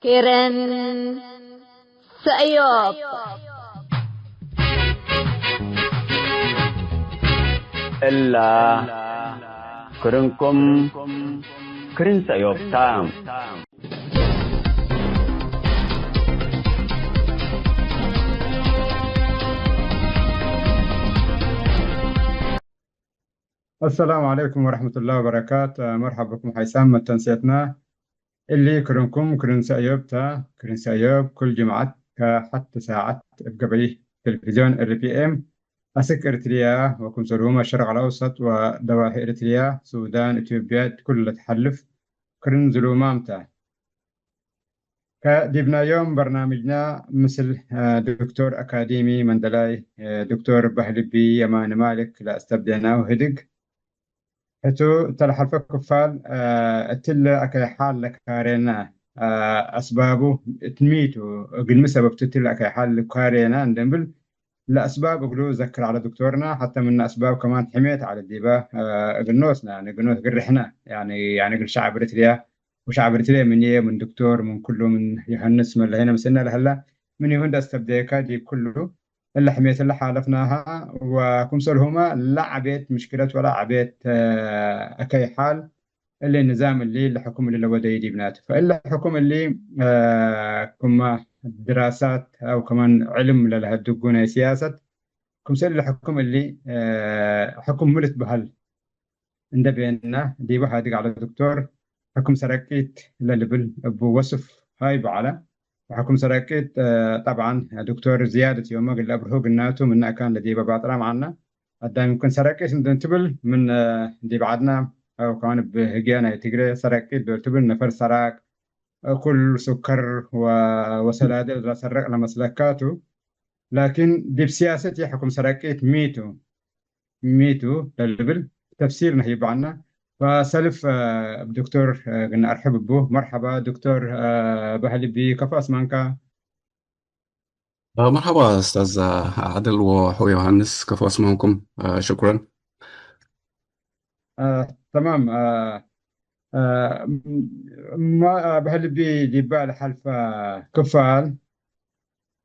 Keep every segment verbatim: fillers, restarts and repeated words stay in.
ክርን ሰእዮብ። እላ ክርንኩም ክርን ሰእዮብ ታ። አሰላሙ ዐለይኩም ወረሕመቱላሂ ወበረካት። መርሐብ ብኩም ሐይሳም መተንሴትና። እሊ ክርንኩም ክርን ሰእዮብ ተ። ክርን ሰእዮብ ኩል ጅምዐት ከሐቲ ሳዐት እብ ገበይ ቴሌቪዝዮን ኤር ቲ ኤም አስክ ኤሪትሪያ ወክምሰልሁመ ሸርቅ አልአውሰጥ ወደዋሒ ኤሪትሪያ፣ ሱዳን፣ ኢትዮጵያ እት ኩሉ ለተሐልፍ ክርን ዝሉማም ተ። ከዲብናዮም በርናምጅና ምስል፣ እ፣ ዶክቶር አካዲሚ መንደላይ፣ እ፣ ዶክቶር በህልቢ የማነ ማልክ ለአስተብደናሁ ህድግ፣ ሕቱ እተ ለሐልፈ ክፋል፣ እ፣ እትለ አከይ ሓል ለካሬና፣ እ፣ አስባቡ እት ሚ ቱ፣ እግልሚ ሰበብቱ እትለ አከይ ሓል ልካሬና እንዴ እምብል ለአስባብ እግሉ ዘክር ዐለ ዶክቶርና፣ ሐተ ምነ አስባብ ከማን ሕሜት ዐለ ዲበ፣ እ፣ እግል ኖስነ፣ ያኒ እግል ኖስ ግርሕነ፣ ያኒ፣ ያኒ እግል ሸዐብ ኤሪትርያ ወሸዐብ ኤሪትርየ ምንዬ፣ ምን ዶክቶር፣ ምን ኩሉ፣ ምን ዮሐንስ፣ ምን ለህነ ምስልነ ለሀላ፣ ምን ይሁን ደአስተብደየከ ዲብ ኩሉ እለ ሕሜት እለ ሓለፍናሃ፣ ወክምሰልሁመ ለዐቤት ምሽክለት ወለዐቤት፣ እ፣ አከይ ሓል እሊ ንዛም እሊ ለሕኩም እሊ ለወደዩ ዲብናቱ። ፈእለ ሕኩም እሊ፣ እ፣ ክመ ድራሳት አው ከማን ዕልም ለለሀድጉ ናይ ሲያሰት፣ ክምሰል ለሕኩም እሊ፣ እ፣ ሕኩም ሚ ልትበሀል እንዴ ቤና፣ ዲበ ሀድግ ዐለ ዶክቶር፣ ሕኩም ሰረቂት ለልብል እቡ ወስፍ ሀይቡ ዐለ። ወሕኩም ሰረቂት፣ እ፣ ጠብዓን ዶክቶር ዝያድ እት ዮመ እግል ለአብርሁ ግናቱ ምነ አካን ለዲበ ባጥራም ዐልነ። አዳም ይምክን ሰረቂት እንዴ ትብል ምን፣ እ፣ ዲብ ዐድነ አው ከማን እብ ህግየ ናይ ትግሬ ሰረቂት ዶል ትብል ነፈር ሰራቅ፣ እ፣ ኩል ሱከር ወ-፣ ወሰላዴ ለሰረቅ ለመስለካቱ። ላኪን ዲብ ሲያሰት የሕኩም ሰረቂት ሚ ቱ? ሚ ቱ ለልብል ተፍሲር ነህይብ ዐልነ። ወሰልፍ፣ እ፣ እብ ዶክቶር፣ እ፣ እግል ነአርሕብ እቡ። መርሐባ ዶክቶር፣ እ፣ በህልቢ፣ ከፎ አስማንካ? እ፣ መርሐባ ኡስታዝ ዐድል ወአሑ ዮሐንስ፣ ከፎ አስማንኩም? እ፣ ሽኩረን። እ፣ ተማም። እ፣ እ፣ ማ-፣ በህልቢ ዲባ ለሐልፈ ክፋል፣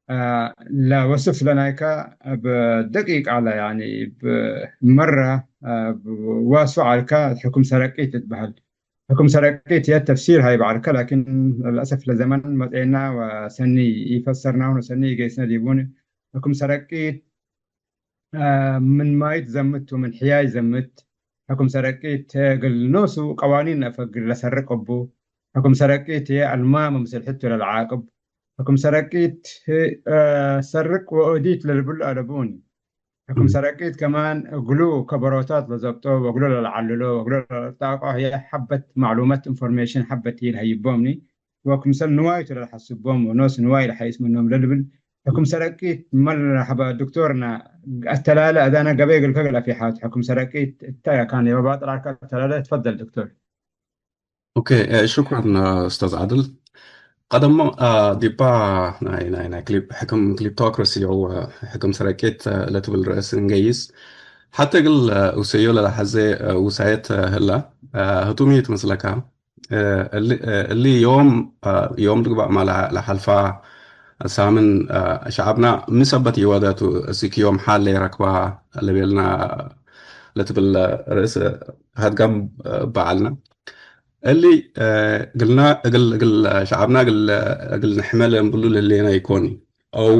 አ፣ ለወስፍ ለናይከ እብ ደቂቅ ዐለ፣ ያኒ እብ መረ፣ አ፣ እብ ዋስፍ ዐልከ ሕኩም ሰረቂት ልትበሀል። ሕኩም ሰረቂት ህዬ ተፍሲር ሀይብ ዐልከ፣ ላኪን ለልአሰፍ ለዘመን መጽኤና ወሰኒ ኢፈሰርናሁ ወሰኒ ኢገይስነ ዲቡኒ። ሕኩም ሰረቂት አ፣ ምን ማይት ዘምት ወምን ሕያይ ዘምት። ሕኩም ሰረቂት እግል ኖሱ ቀዋኒን ነአፈግር ለሰርቅ እቡ። ሕኩም ሰረቂት ህዬ አልማመ ምስል ሕቱ ለለዓቅብ። ሕኩም ሰረቂት፣ አ፣ ሰርቅ ወኦዲት ለልብሉ አለቡኒ። ሕኩም እም። ሰረቂት ከማን እግሉ ከበሮታት ለዘብጦ ወእግሉ ለለዓልሎ ወእግሉ ለለጣቆ ህዬ ሐበት ማዕሉመት፣ ኢንፎርሜሽን ሐበት ህዬ ለሀይቦምኒ። ወክምሰል ንዋይ ቱ ለለሐስቦም ወኖስ ንዋይ ለሐይስ ምኖም ለልብል ሕኩም ሰረቂት መርሐባ ዶክቶርና፣ አተላለ አዳነ ገበይ እግልከ እግል አፊሓቱ ሕኩም ሰረቂት እተ ካን የበባጥር አርከ አተላለ። ትፈደል ዶክቶር። ኦኬ፣ እ፣ ሽኩረን ኡስታዝ ዓድል። ቀደሞ፣ አ፣ ዲባ ናይ፣ ናይ፣ ናይ ክሊፕ፣ ሕክም ክሊፕቶክራሲ አው፣ አ፣ ሕክም ሰረቂት፣ አ፣ ለትብል ርእስ እንገይስ። ሐቴ እግል፣ አ፣ ውሰዮ ለለሐዜ፣ አ፣ ውሳየት፣ አ፣ ህላ፣ አ፣ ህቱም ይትመስለካ? እ፣ እሊ፣ እ፣ እሊ ዮም፣ እ፣ ዮም ልግባእ ማለ ለሐልፋ ሳምን፣ እ፣ ሸዐብና ሚ ሰበት ኢወደቱ እስክ ዮም ሓሌ ረክባ ለቤልና ለትብል ርእስ ሀድጋም፣ እ፣ በዐልና። እሊ፣ እ፣ እግልና፣ እግል፣ እግል ሸዐብና እግል፣ እግል ንሕመ ለእምብሉ ለህሌና ኢኮኒ። አው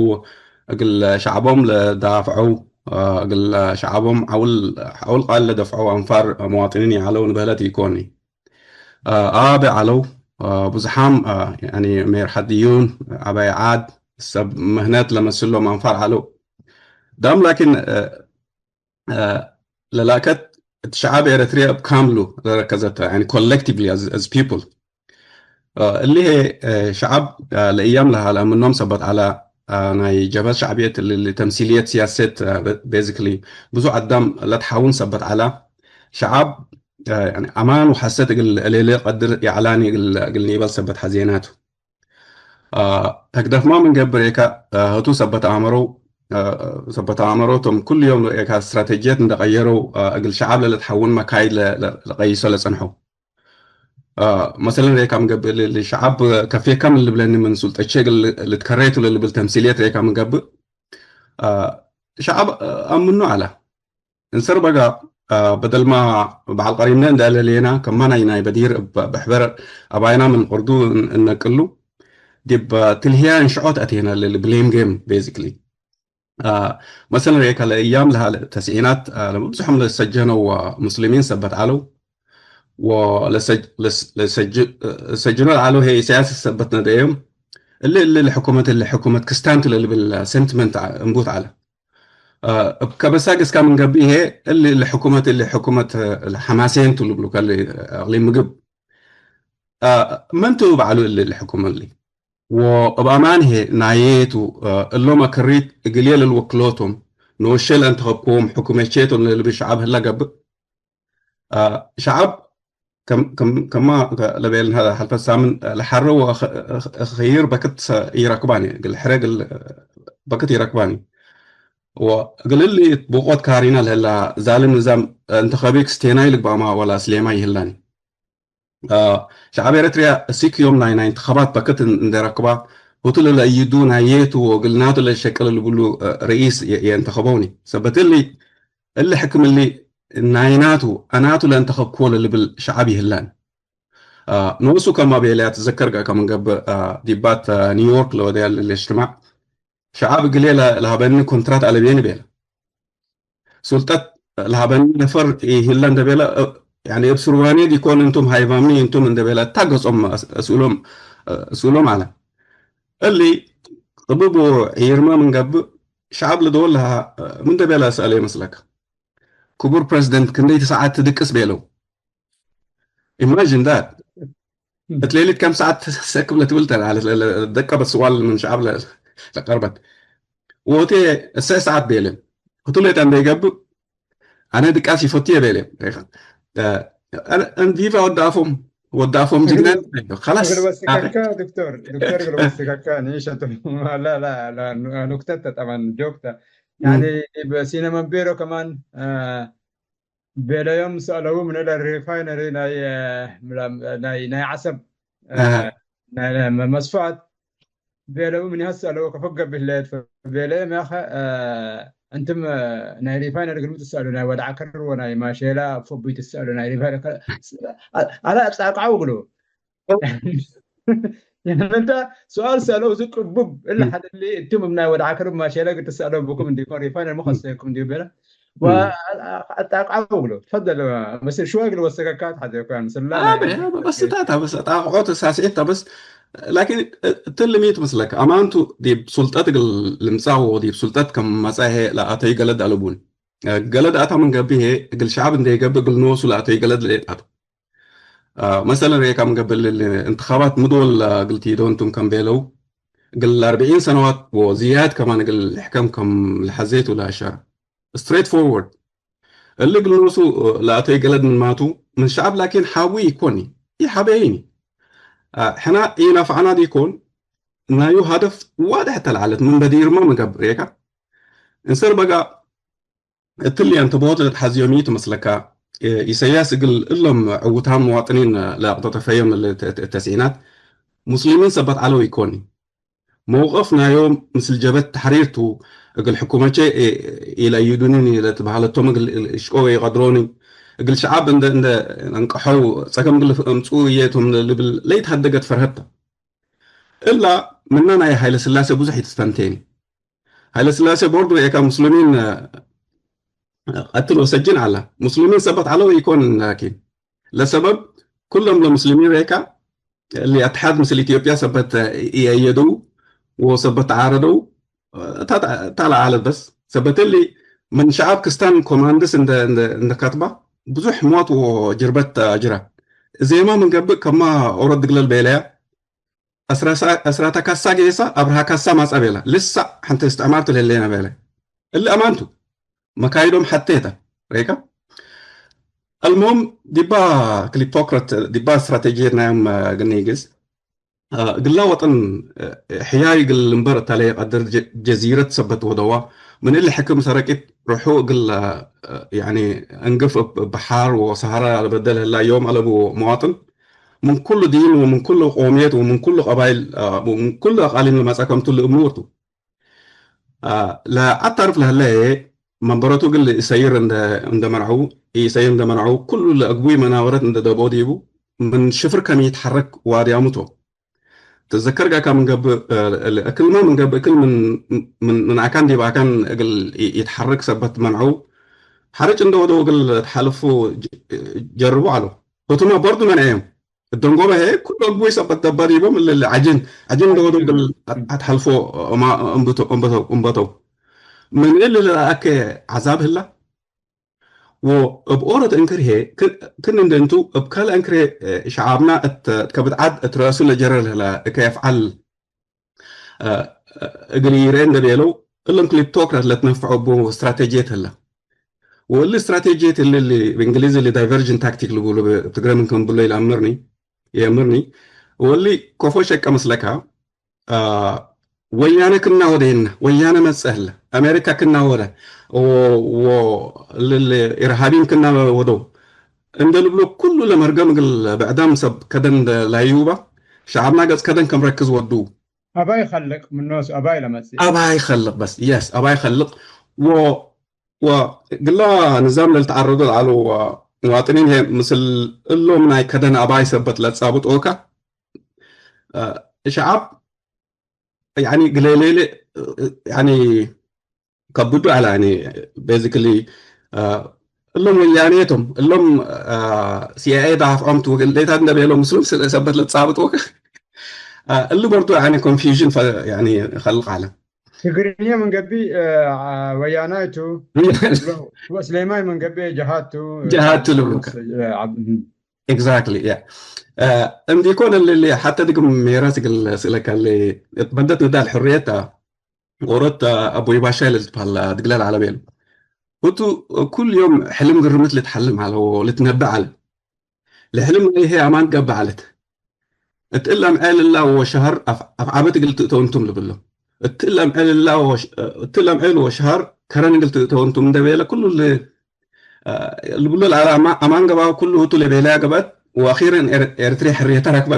እግል ሸዐቦም ለዳፍዐው፣ እ፣ እግል ሸዐቦም ዐውል፣ ዐውል ቃል ለደፍዐው አንፋር መዋጥኒን ይዐለው ንበህለት ኢኮኒ። አ፣ አበ ዐለው፣ አ፣ ብዙሓም፣ አ፣ ያኒ ሜር ሐድዩን፣ ዐባይ ዓድ፣ ሰብ ምህነት ለመስሎም አንፋር ዐለው። ዳም ላኪን፣ አ፣ አ፣ ለላከት እት ሸዐብ ኤረትርየ እብ ካምሉ ለረከዘት ተ፣ ያኒ ኮሌክቲቭሊ አዝ፣ አዝ ፒፕል። አ፣ እሊ ህዬ፣ አ፣ ሸዐብ፣ አ፣ ለእያም ለሀለ ምኖም ሰበት ዐለ፣ አ፣ ናይ ጀብሀት ሸዕብየት እሊ፣ እሊ ተምሲልየት ስያሰት፣ አ፣ በ-፣ ቤዚክሊ ብዙ አዳም ለትሓውን ሰበት ዐለ። ሸዐብ፣ አ፣ ያኒ አማን ወሐሰት እግል ሌለ ቀድር ይዐላኒ እግል፣ እግል ኒበል ሰበት ሐዜናቱ። አ፣ ህግደፍማ ምን ገብር ኤከ፣ አ፣ ህቱ ሰበት አመረው፣ አ፣ ሰበት አመረው ቶም ኩሉ ዮም ኤከ ስትራቴጅየት እንደ ቀየረው፣ አ፣ እግል ሸዐብ ለለትሓውን መካይድ ለ-፣ ለ-፣ ለቀይሶ ለጸንሐው። አ፣ መሰለን ሬካ ምገብእ ል-፣ ልሸዓብ ከፌካ ምን ልብለኒ ምን ሱልጠቼ እግል ልትከሬቱ ለልብል ተምሲልየት ሬካ ምገብእ፣ አ፣ ሸዓብ አምኑ ዐለ። እንሰር በጋ፣ አ፣ በደልማ በዐል ቀሪምነ እንደ አለሌና፣ ከማ ናይ፣ ናይ በዲር እብ፣ ብሕበር አባይና ምን ቅርዱ እን-፣ እነቅሉ፣ ዲብ ትልህያ እንሽዖት አቴና ለል ብሌም ጌም፣ ቤዚክሊ። አ፣ መሰለን ሬካ ለእያም ለሀለ ተስዒናት፣ አ፣ ለብዙሕም ለሰጀነው ሙስሊሚን ሰበት ዐለው፣ ወለሰጅ-፣ ለስ-፣ ለሰጅ-፣ ሰጅኖ ለዐለው ህዬ ኢሳያስ ሰበት ነደዮም፣ እሊ፣ እሊ ለሕኩመት፣ እሊ ሕኩመት ክስታንቱ ለልብል ሴንቲመንት አ-፣ እንቡት ዐለ። አ፣ እብ ከበሳ ግስካ ምን ገብእ ህዬ፣ እሊ፣ እሊ ሕኩመት፣ እሊ ሕኩመት፣ አ፣ ለሐማሴን ቱ ልብሉ ከሊ አቅሊም ምግብ። አ፣ መን ቱ በዐሉ እሊ፣ እሊ ሕኩመት እሊ? ወእብ አማን ህዬ ናዬቱ፣ አ፣ እሎም አክሪት እግልዬ ለልወክሎቶም፣ ኖሼ ለአንተኸብክዎም ሕኩመቼቶም ለልብል ሸዐብ ህላ ገብእ። አ፣ ሸዐብ ከም፣ ከም፣ ከማ ለቤልን ሀ-፣ ሐልፈት ሳምን ለሐረ ወኸ-፣ ኸይር በክት ሰ-፣ ኢረክባኒ፣ እግል ሕረ እግል በክት ኢረክባኒ። ወእግል እሊ እት ቦቆት ካሪና ለህላ ዛልም ንዛም እንተኸቢ ክስቴናይ ልግባማ ወላ እስሌማይ ይህላኒ። አ፣ ሸዐብ ኤረትርያ እስክ ዮም ናይ፣ ናይ እንተኸባት በክት እን-፣ እንዴ ረክባ፣ ሁቱ ለለአይዱ ናዬቱ ወእግልናቱ ለሸቅል ልብሉ፣ አ፣ ረኢስ የ-፣ የእንተኸበውኒ። ሰበት እሊ፣ እሊ ሕክም እሊ ናይናቱ፣ አናቱ ለእንተኸብክዎ ለልብል ሸዐብ ይህላን። አ፣ ኖሱ ከማ ቤለያ ትዘከር ገአከ ምን ገብእ፣ አ፣ ዲባት፣ አ፣ ኒውዮርክ ለወደያ ለእጅትማዕ፣ ሸዐብ እግሌ ለ-፣ ለሀበኒ ኮንትራት አለቤኒ ቤለ። ሱልጠት ለሀበኒ ነፈር ኢህለ እንደ ቤለ፣ እ፣ ያኒ እብ ስርዋኔ ዲኮን እንቱም ሃይባምኒ እንቱም እንደ ቤለ እታ ገጾም አስ-፣ አስእሎም፣ እ፣ አስእሎም ዐለ። እሊ ጥብብ ወዒርመ ምን ገብእ ሸዐብ ልደወል ለሀ፣ እ፣ ምን እንደ ቤለ አስአለ ይመስለከ? ክቡር ፕሬዝደንት ክንደይ ሰዓት ትድቅስ ቤለው። Imagine that. እት ሌሊት ከም ሰዓት ሰክብ ለትብል ተን፣ ለ-፣ ለ-፣ ደቀበት ስዋል ምን ሸዐብ ለ-፣ ለቀርበት። ወቴ እሰ ሰዓት ቤለ። ህቱ ሌጠ እንደ ይገብእ፣ አነ ድቃስ ይፈትየ ቤለ። እ፣ እ፣ ቪቫ ወዳፎም፣ ወዳፎም ጅግና። እግል፣ ኸላስ። እግል ወስከካ ዶክተር፣ ዶክተር እግል ወስከካ፣ ኒሸቱ። ላ፣ ላ፣ ላ፣ ኑ-፣ ኑክተት ጠበን ጆክተ። ያኒ፣ እም። በሲነ መንቤሮ ከማን፣ እ፣ ቤለዮም ሰአለው ምን እለ ሪፋይነሪ ናይ፣ ናይ፣ ናይ ዐሰብ፣ አሃ። ናይ፣ ናይ መ-፣ መስፈአት ቤለው ምን ያህል ሰአለው ከፎቅ ገብእ ህሌት ቤለዮም ያኸ፣ እንትም ናይ ሪፋይነሪ ግልሚ ትሰአሉ ናይ ወድ ዐከር ወናይ ማሼላ ፎ ቡይ ትሰአሉ ናይ ሪፋይነሪ ከ-፣ አላ ጻቃው ግሉ። እንተ ሱኣል ሰአለው እዚ ቅቡብ እለ ም። ሐድ እሊ እቱም እብ ናይ ወድ ዐከር እብ ማሼለ እግል ትሰአለው ብኩም እንዲኮን ሪፋይነር ም። መኸሰኩም እንዲሁ ቤለ። ም። ወአጣቃው እግሉ። ትፈደል፣ በስ ሽወይ እግል ወሰከካ ተሐዜኩ ምስላ አበ፣ ናይ አበ፣ በስታት፣ በስ ጣቅዖት ሳስዒት፣ በስ ላኪን እትሊ ሚ ትመስለከ? አማንቱ ዲብ ሱልጠት እግል ልምጻእ ወዲብ ሱልጠት ከም መጽአ ህዬ ለአተዩ ገለድ አለቡን። ገለድ አታ ምን ገብእ ህዬ እግል ሸዐብ እንዴ ገብእ እግል ኖሱ ለአተዩ ገለድ ሌጣቱ። አ፣ መሰለን፣ ሬካ ምን ገብእ ል-፣ ል-፣ እንትኻባት ምድወል እግል ቲዶ እንቱም ከም ቤለው፣ እግል አርብዒን ሰነዋት ወዝያድ ከማን እግል ሕከም ከም ለሐዜቱ ለአሸረ። ስትሬት ፎርወርድ። እሊ እግል ኖሱ ለአተይ ገለድ ምን ማቱ፣ ምን ሸዐብ ላኪን ሐዊ ኢኮኒ፣ ኢሐበይኒ። አ፣ ሕና ኢነፈዐና ዲኮን፣ ናዩ ሀደፍ ዋድሕ ተለዐለት፣ ምን በዲርማ ምን ገብእ ሬካ። እንሰር በጋ እትሊ አንተ ቦት ለትሐዝዮ ሚ ትመስለካ? ኢሰያስ እግል እሎም ዕውታም መዋጥኒን ለአቅጠጠፈዮም ለ-፣ ተ-፣ ተ-፣ ተስዒናት ሙስሊሚን ሰበት ዐለው ኢኮኒ። መውቀፍ ናዮም ምስል ጀበት ተሕሪር ቱ፣ እግል ሕኩመቼ ኢለአይዱኒኒ ለትበሀለቶም እግል እሽቆ ኢቀድሮኒ፣ እግል ሸዐብ እንደ፣ እንደ አንቀሐው ጸገም እግል አምጽኡ እዬ ቶም ልብል ለይትሀደገት ፈርሀት ተ። እላ ምነ ናይ ሀይለ ስላሴ ብዙሕ ኢትትፈንቴኒ። ሀይለ ስላሴ ቦርዱ ሬካ ሙስሊሚን፣ እ፣ ቀትል ወሰጅን ዐለ። ሙስሊሚን ሰበት ዐለው ኢኮን ላኪን። ለሰበብ ኩሎም ለሙስሊሚን ሬካ እሊ አትሓድ ምስል ኢትዮጵያ ሰበት፣ እ፣ ኢአየደው ወሰበት ተዓረደው፣ እ፣ እታ፣ እታ ለዐለት በስ። ሰበት እሊ ምን ሸዐብ ክስታን ኮማንድስ እንደ፣ እንደ፣ እንደ ከትባ ብዙሕ ሞት ወጅርበት አጅራ። እዜማ ምን ገብእ ከማ ኦሮት ድግለል ቤለያ፣ አስራ ሳ-፣ አስራተ ካሳ ጌሰ፣ አብርሃ ካሳ ማጸ ቤለ። ልሳዕ ሐንቴ እስትዕማር ቱ ለሌነ ቤለ። እሊ አማን ቱ። መካይዶም ሐቴተ። ሬካ? አልሙሁም፣ ዲባ ክሊፖክረት፣ ዲባ ስትራቴጂየት ናዮም፣ አ፣ ግኒ ግዝ። አ፣ እግላ ወጠን፣ አ፣ ሕያይ እግል ልንበር እታ ለኢቀድር ጀ-፣ ጀዚረት ሰበት ወደዋ። ምን እሊ ሕክም ሰረቂት ርሑ እግል፣ አ፣ ያኒ፣ እንግፍ እብ በሓር ወሰሃራ ለበደል ህላ ዮም አለቡ መዋጥን። ምን ኩሉ ዲን ወምን ኩሉ ቆምየት ወምን ኩሉ ቀባይል፣ አ፣ ወምን ኩሉ አቃሊም ለመጽአ ከምቱ ልእምር ቱ። አ፣ ለአታርፍ ለህለ መንበረቱ እግል ኢሰይር እንደ፣ እንደ መርዐው፣ ኢሰይር እንደ መርዐው፣ ኩሉ ለአግቡይ መናወረት እንደ ደብኦ ዲቡ፣ ምን ሽፍር ከም ኢትሐረክ ዋድያሙ ቶም። ትዘከር ጋካ ምን ገብእ፣ እ፣ እክልመ ምን ገብእ፣ እክል ምን፣ ምን፣ ምን አካን ዲብ አካን እግል ኢ-፣ ኢትሐርክ ሰበት መንዐው፣ ሐርጭ እንደ ወደው እግል ተሐልፉ ጀ-፣ ጀርቡ ዐለው። ህቱመ በርዱ መንዐዮም። እደንጎበ ህዬ ኩሉ አግቡይ ሰበት ደበ ዲቦም እሊ ዐጅን፣ ዐጅን እንደ ወደው እግል አት-፣ አትሐልፎ እማ-፣ እምብቶ-፣ እምበተው፣ እምበተው። ምን እሊ ለአኬ ዐዛብ ህላ፣ ወእብ ኦሮት እንክር ህዬ፣ ክን፣ ክን እንዴ እንቱ፣ እብ ካልእ እንክር ህዬ፣ ሸዓብና እት ከብድ ዐድ እት ረአሱ ለጀረ ለህለ እከ አፍዓል፣ እ፣ እግል ኢረኤ እንዴ ቤለው፣ እሎም ክሊፕቶክራት ለትነፈዖ እቡ ስትራቴጅየት ህለ። ወእሊ ስትራቴጅየት እሊ፣ እሊ እብ እንግሊዝ እሊ ዳይቨርጅን ታክቲክ ልቡሉ፣ እብ ትግረ ምን ከም ብሎ ኢለአምርኒ፣ ኢአምርኒ። ወእሊ ኮፎ ሸቀ መስለካ፣ አ፣ ወያነ ክና ወደየነ፣ ወያነ መጽአ ህለ፣ አሜሪካ ክና ወደ፣ ወ-፣ ወ-፣ ል-፣ ል-፣ ኢርሃቢን ክና ወደው፣ እንደ ልብሎ ኩሉ ለመርገም እግል ብዕዳም ሰብ ከደን እንደ ላዩባ፣ ሸዓብና ገጽ ከደን ከም ረክዝ ወዱ። አባይ ኸልቅ ምኖስ፣ አባይ ለመጽእ። አባይ ኸልቅ በስ፣ የስ፣ አባይ ኸልቅ። ወ-፣ ወ-፣ ግላ ንዛም ለልትዓረዶ ለዐሉ ወ-፣ መዋጥኒን ህዬ ምስል እሎም ናይ ከደን አባይ ሰበት ለትጻብጦከ፣ አ፣ ሸዓብ ያኒ ግሌሌሌ፣ ያኒ ከብዱ ዐለ፣ ያኒ ቤዚክሊ፣ አ፣ እሎም ወያኔ ቶም፣ እሎም፣ አ፣ ሲአይኤ ዳፍዖም ቱ፣ ሌታት እንደ ቤሎም ምስሉም ስለ ሰበት ለትጻብጥ ወክ፣ አ፣ እሊ በርዱ ያኒ ኮንፊውዥን ፈ-፣ ያኒ ኸልቅ ዐለ። ትግርኛ ምን ገብእ፣ አ፣ ወያናይ ቱ፣ ወስሌማይ ምን ገብእ ጀሃድ ቱ፣ ጀሃድ ቱ ልብሉከ። አ፣ ዐብ-፣ ኤግዛክትሊ፣ ያ። አ፣ እንዲ ኮን እሊ፣ እሊ ሐተ ድግም ሜራስ እግል ስእለከ እሊ፣ እት መደት ንዳል ሕርየት ተ፣ ኦሮት አቦይ ባሻይ ለልትበሀል ድግለ ለዐለ ቤሉ። ህቱ ኩል ዮም ሕልም ግርምት ልትሐልም ዐለ ወልትነብእ ዐለ። ለሕልም ናይሄ አማን ገብእ ዐለት። እት እለ አምዔል እላ ወሸሀር አፍ-፣ አፍዓበት እግል ትእተው እንቱም ልብሎ። እት እለ አምዔል እላ ወሽ-፣ እት እለ አምዔል ወሸሀር ከረን እግል ትእተው እንቱም እንደ ቤለ ኩሉ ል-፣ አ፣ ልብሎ ለዐለ አማ-፣ አማን ገብአው ኩሉ ህቱ ለቤለያ ገብአት ወአኺረን ኤር-፣ ኤረትርያ ሕርየተ ረክበ።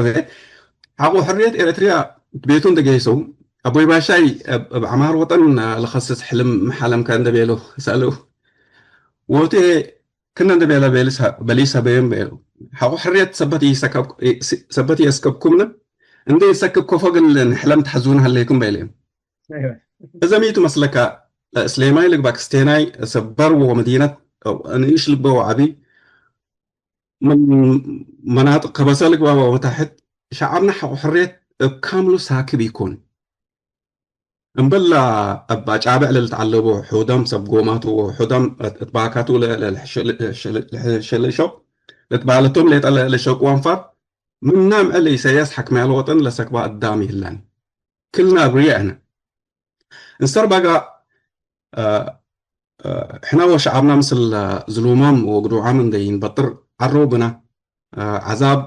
ሐቆ ሕርየት ኤረትርያ ቤቱ እንደ ገይሰው፣ አቦይ ባሻይ እብ፣ እብ ዐማር ወጠን ለኸስስ ሕልም መሓለምከ እንደ ቤለው ሰአለው። ወህቱ ክነ እንደ ቤለ ቤሊስ፣ በሊስ ሀበዮም ቤለው። ሐቆ ሕርየት ሰበት ኢሰከብ-፣ ሰበት ኢአስከብኩምነ፣ እንዴ ኢሰክብ ኮፎ እግል ንሕለም ተሐዙነ ሀሌኩም ቤለዮም። አይወ። እዘ ሚ ቱ መስለከ፣ እስሌማይ ልግበእ ክስቴናይ፣ ሰበር ወመዲነት፣ ንኢሽ ልግበእ ወዐቢ፣ ምን መናጥቅ ከበሰ ልግበእ ወመታሕት፣ ሸዐብነ ሐቆ ሕርየት እብ ካምሉ ሳክብ ኢኮን። እምበል እብ አጫብዕ ለልትዐለቦ ሑዳም ሰብ ጎማቱ ወሑዳም እት፣ እት ባካቱ ለ-፣ ለ-፣ ለሸ-፣ ለሸ-፣ ለሸ-፣ ለሸሌሾ፣ እት ባለቶም ሌጠ ለ-፣ ለሸቁ አንፋር፣ ምናም ዕል ኢሳያስ ሐክም ያለ ወጠን ለሰክባ አዳም ይህላን። ክልና አብርየ አነ። እንሰር ባጋ፣ አ፣ አ፣ ሕነ ወሸዓብና ምስል ዝሉማም ወግዱዓም እንደ ኢንበጥር ዐረው ብነ። አ፣ ዐዛብ፣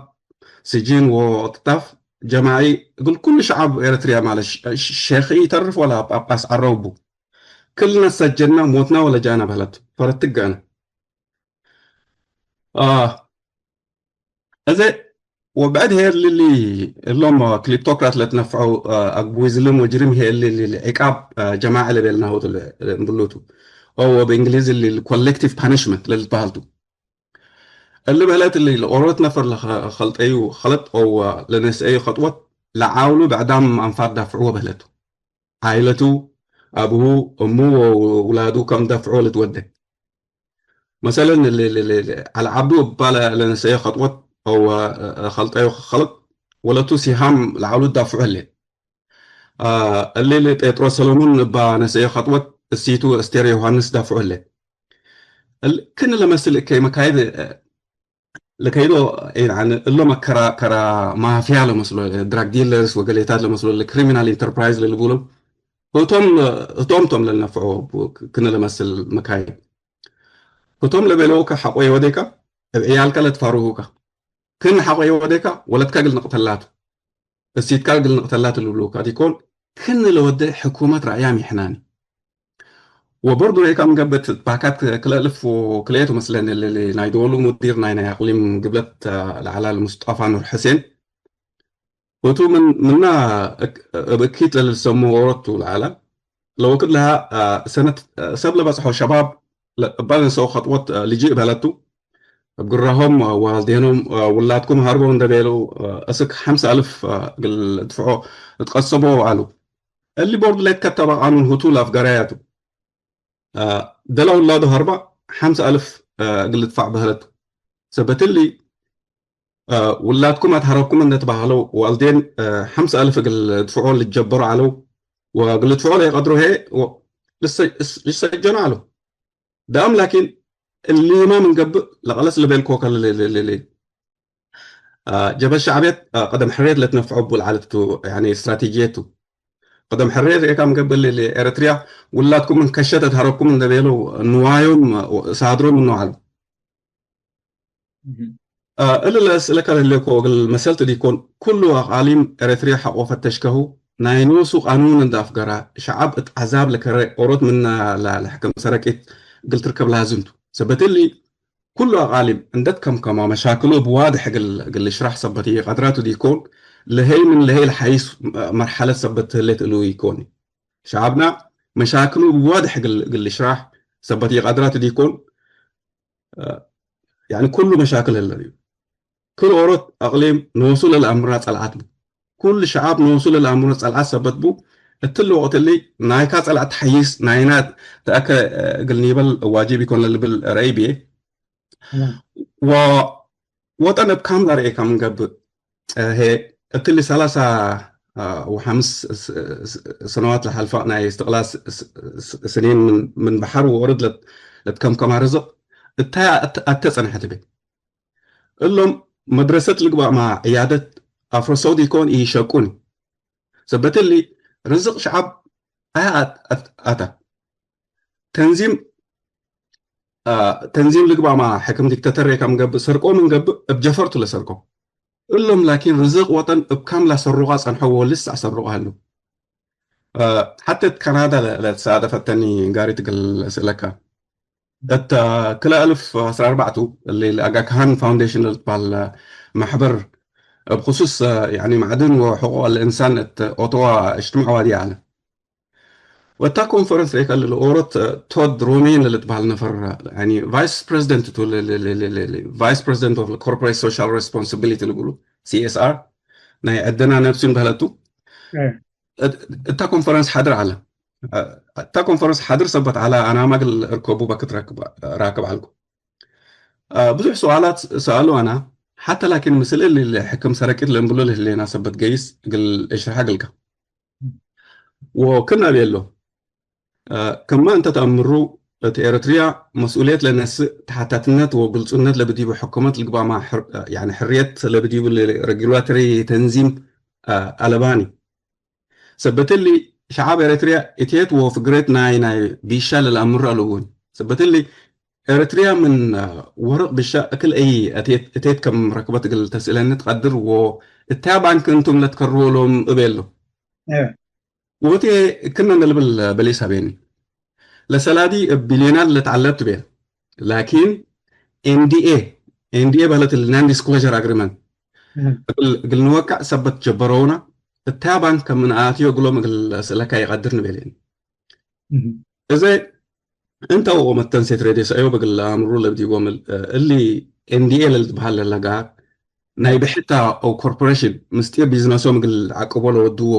ስጅን ወእቅትጣፍ ጀማዒ እግል ኩሉ ሸዓብ ኤረትርያ ማለት ሸ-፣ ሸ-፣ ሼክ ኢተርፍ ወላ ጳጳስ ዐረው ቡ። ክልና ሰጀና ሞትና ወለጃና በህለት ፈረት ትገአነ። አ፣ እዘ ወብዕድ ህዬ እሊ እሎም ክሊፕቶክራት ለትነፍዐው፣ አ፣ አግቡይ ዝልም ወጅሪም ህዬ እሊ፣ እሊ፣ እሊ ዒቃብ፣ አ፣ ጀማዒ ለቤልናሁ ቱ ለ-፣ እምብሉ ቱ። ኦ ወብእንግሊዝ እሊ ኮሌክቲቭ ፓኒሽመንት ለልትበሀል ቱ። እሊ በህለት እሊ ለኦሮት ነፈር ለኸ-፣ ኸልጠዩ ኸለጥ ኦ ለነስአዩ ኸጥወት ለዓውሉ ብዕዳም አንፋር ዳፍዕዎ በህለት ቱ። ዓኢለቱ፣ አቡሁ፣ እሙ ወውላዱ ከም ደፍዖ ልትወዴ። መሰለን፣ ለ-፣ ለ-፣ ለ-፣ ለ-፣ ዐለ ዐብዱ እባ ለ-፣ ለነሰአየ ኸጥወት አው፣ አ፣ አ፣ ኸልጠዮ ኸልቅ ወለቱ ሲሃም ለዐሉ ዳፍዑ ህሌት። አ፣ እሊ ለጴጥሮስ ሰሎሞን እባ ነሰአየ ኸጥወት እሲቱ እስቴር ዮሃንስ ዳፍዑ ህሌት። እል-፣ ክን ለመስል እከይ መካይድ፣ አ፣ ለከይዶ፣ ያኒ፣ እሎም ከራ፣ ከራ ማፍያ ለመስሎ፣ ድራግ ዲለርስ ወገሌታት ለመስሎ፣ ለክሪሚናል ኢንተርፕራይዝ ለልቡሎም፣ ህቶም፣ ህቶም ቶም ለልነፍዖ ክነ ለመስል መካይን። ህቶም ለቤለውከ ሐቆ የወዴከ፣ እብ ዕያልከ ለትፋርሁከ። ክን ሐቆ የወዴከ፣ ወለትከ እግል ንቅተላቱ። እሲትካ እግል ንቅተላ ትልብሉከ ዲኮን፣ ክን ለወደ ሕኩመት ረአያም ይሕናኒ። ወበርዱ ሬካ ምገብእ ትትባካት ክልኤ እልፍ ወክልኤቱ መስለን እሊ ናይ ዶሉ ሙዲር ናይ ናይ አቅሊም ግብለት ለዐለ ለሙስጠፋ ኑር ሕሴን። እቱ ምን ምና እብ እኪት ለልሰሙ ዎሮት ቱ ለዐለ። ለወክድ ለሃ ሰነት ሰብ ለበጽሖ ሸባብ እባ ለንሰኦ ከጥወት ልጅእ በለቱ። እብ ግራሆም ዋልዴኖም ውላድኩም ሀርቦ እንደ ቤለው እስክ ሐምስ አልፍ እግል ድፍዖ እትቀሰቦ አሉ። እሊ ቦርድ ለይትከተበ ቃኑን ሁቱ ለአፍገራያቱ። ደለ ውላዱ ሀርባ ሐምስ አልፍ እግል ልድፋዕ በህለቱ። ሰበት እሊ ውላድኩም አትሀረኩም እንደ ትበሀለው ዋልዴን ሐምስ አልፍ እግል ልድፍዖ ልትጀበሩ ዐለው። ወእግል ልድፍዖ ለይቀድሩ ህዬ ልሰጀኑ ዐለው። ደአም ላኪን እሊመ ምን ገብእ ለቀለስ ልቤልኮ ከለ ጀበህት ሸዕብየት ቀደም ሕርየት ለትነፍዖ እቡ ለዐለት ቱ፣ ያኒ ስትራቴጅየት ቱ። ቀደም ሕርየት ሬካ ምን ገብእ ለኤረትርያ ውላድኩም ምን ከሸት እት ሀረኩም እንደ ቤለው ንዋዮም ሳድሮ ምኑ ዐለው። እሊ ለአስእለከ ለህሌኮ እግል መሰልት ዲኮን፣ ኩሉ አቃሊም ኤረትርያ ሐቆ ፈተሽከሁ፣ ናይ ኖሱ ቃኑን እንደ አፍገራ፣ ሸዐብ እት ዐዛብ ለከረ ኦሮት ምነ ለሕክም ሰረቂት እግል ትርከብ ላዝም ቱ። ሰበት እሊ፣ ኩሉ አቃሊም እንደ ትከምከማ መሻክሉ እብ ዋድሕ እግል ልሽራሕ ሰበት ኢቀድራቱ ዲኮን፣ ለሀይ ምን ለሀይ ለሐይስ መርሐለት ሰበት ህሌት እሉ ኢኮን። ሸዐብና መሻክሉ እብ ዋድሕ እግል ልሽራሕ ሰበት ኢቀድራቱ ዲኮን፣ ያኒ ኩሉ መሻክል ህለ ዩ። ክል ኦሮት አቅሊም ኖሱ ለለአምራ ጸልዓት ቡ። ኩል ሸዐብ ኖሱ ለለአምሮ ጸልዓት ሰበት ቡ። እትሊ ወቅት እሊ ናይካ ጸልዓት ተሐይስ ናይና ተአከ እግል ኒበል ዋጅብ ኢኮን ለልብል ረአይ ብዬ። ወወጠን እብ ካምላ ርኤካ ምን ገብእ፣ ህዬ እትሊ ሰላሳ ወሐምስ ሰነዋት ለሐልፋ ናይ እስትቅላል ስኒን ምን በሐር ወወርድ ለትከምከማ ርዝቅ እታይ አተ ጸንሐት እቤ። እሎም መድረሰት ልግባእ ማ ዕያደት አፍረሰው ዲኮን ኢሸቁኒ። ሰበት እሊ ርዝቅ ሸዐብ አያ አተ። ተንዚም ተንዚም ልግባእ ማ ሕክም ዲክተተር ሬካ ምን ገብእ ሰርቆ ምን ገብእ እብ ጀፈርቱ ለሰርቆ። እሎም ላኪን ርዝቅ ወጠን እብ ካምላ ሰሩቃ ጸንሐው ወልሰዕ ሰሩቃ ህለው። ሐቴ እት ካናዳ ለትሳደፈተኒ ጋሪት እግል እስእለካ። እት ክልኤ አልፍ ዐስር አርባዕቱ እሊ ለአጋ ካሃን ፋውንዴሽን ለልትበሃል መሕበር እብ ክሱስ ያኒ ማዕድን ወሕቁቅ አልእንሳን እት ኦቶዋ እጅትማዕ ዋድየ ዐለ። ወእታ ኮንፈረንስ ሬከ ለኦሮት ቶድ ሮሜን ለልትበሃል ነፈር ያኒ ቫይስ ፕሬዚደንት ቱ፣ ቫይስ ፕሬዚደንት ኦፍ ኮርፖሬት ሶሻል ሬስፖንሲቢሊቲ ልብሉ፣ ሲ ኤስ አር፣ ናይ ዐደና ነብሲን በህለቱ። እታ ኮንፈረንስ ሓድር ዐለ። እታ ኮንፈረንስ ሓድር ሰበት ዐለ፣ አናማ እግል እርከቡ በክት ራክብ ዐልኩ። ብዙሕ ሰዋላት ሰአሉ አና፣ ሐተ ላኪን ምስል እሊ ለሕክም ሰረቂት ለእንብሎ ለህሌና ሰበት ገይስ እግል እሽርሐ እግልከ። ወክና ቤሎ፣ ከማ እንተ ተአምሩ፣ እት ኤረትርያ መስኡልየት ለነስእ ተሓታትነት ወግልጹነት ለብዲቡ ሕኩመት ልግባማ፣ ያኒ ሕርየት ለብዲቡ ሬጉላቶሪ ተንዚም አለባኒ። ሰበት እሊ፣ ሸዓብ ኤረትርያ እትየት ወፍግሬት ናይ ናይ ቢሻ ለለአምሩ አለውን። ሰበት እሊ፣ ኤረትርያ ምን ወርቅ ቢሻ እክል አይ እትየት ከም ረክበት እግል ተስእለኒ ትቀድር ወእታ ባንክ እንቱም ለትከርዎ ሎም እቤ ሎ። ወእቴ ክነ ንልብል በሊስ ሀቤኒ። ለሰላዲ እብ ቢልዮናት ለትዐለብ ትቤል። ላኪን ኤንዲኤ፣ ኤንዲኤ በህለት እሊ ናን ዲስክሎዥር አግሪመንት እግል፣ እግል ንወቅዕ ሰበት ጀበረውና፣ እታ ባንክ ከም ንአትዮ እግሎም እግል አስእለካ ይቀድር ንቤሌኒ። እዘ እንተ ወመተንሴት ሬድዮ ሰእዮብ እግል ለአምሩ ለብዲቦም እል፣ እሊ ኤንዲኤ ለልትበሀል ለለጋር ናይ ብሕታ አው ኮርፖሬሽን ምስጢር ቢዝነሶም እግል ዐቅቦ ለወድዎ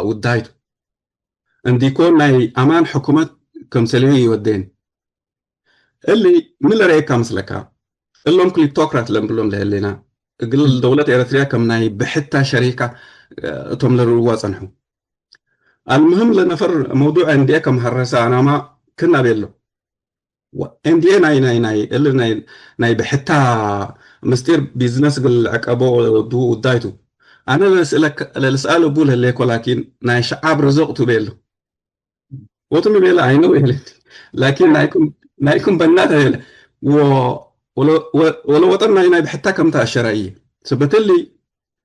ውዳይቱ። እንዲኮን ናይ አማን ሕኩመት ክምሰልሁ ኢወዴን። እሊ ምን ለረኤካ ምስለካ? እሎም ክሊፕቶክራት ለእንብሎም ለህሌና፣ እግል ደውለት ኤረትርያ ከም ናይ ብሕታ ሸሪካ እቶም ለርእዋ ጸንሑ። አልምህም ለነፈር መውዱዕ እንዴ ከም ሀረሰ አናማ ክና ቤሎ። ወ-፣ እንዴ ናይ፣ ናይ፣ ናይ፣ እል ናይ፣ ናይ ብሕታ ምስጢር ቢዝነስ እግል ዐቀቦ ወዱ ውዳይቱ። አነ ለልስአል እቡ ለህሌኮ ላኪን ናይ ሸዓብ ርዝቅ ቱ ቤሎ። ወትም ቤለ አይነው ይህልን። ላኪን ናይኩም፣ ናይኩም በናት ቤለ። ወ-፣ ወለ-፣ ወ-፣ ወለወጠን ናይ፣ ናይ ብሕታ ከም ተአሸረ እየ። ሰበት እሊ፣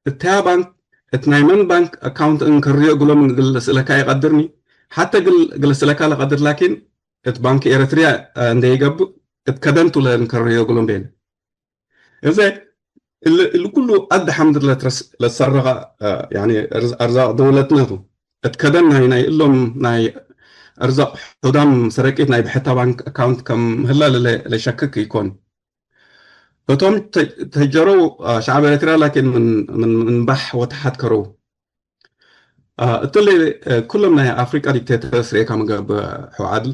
እታ ባንክ፣ እት ናይ መን ባንክ አካውንት እንከርዮ እግሎም እግል ለስእለካ ይቀድርኒ። ሐተ እግል፣ እግል ለስእለካ ለቀድር፣ ላኪን እት ባንክ ኤረትርያ፣ አ፣ እንዴ ይገብእ እት ከደንቱ ለእንከርዮ እግሎም ቤለ። እዘ እሊ፣ እሊ ኩሉ አድ ሐምድ ለትረስ-፣ ለትሰረቀ፣ አ፣ ያኒ እርዝ-፣ አርዛቅ ደውለትነ ቱ። እት ከደን ናይ፣ ናይ እሎም ናይ አርዛቅ ሑዳም ሰረቂት ናይ ብሕታ ባንክ አካውንት ከም ህለ ለለ-፣ ለሸክክ ኢኮን። እቶም ተ-፣ ተጀረው፣ አ፣ ሸዐብ ኤረትርያ ላኪን ምን፣ ምን፣ ምን ባሕ ወተሐት ከረው። አ፣ እትሊ፣ አ፣ ኩሎም ናይ አፍሪቃ ዲክቴተርስ ርኤካ መገብእ ሑ ዓድል።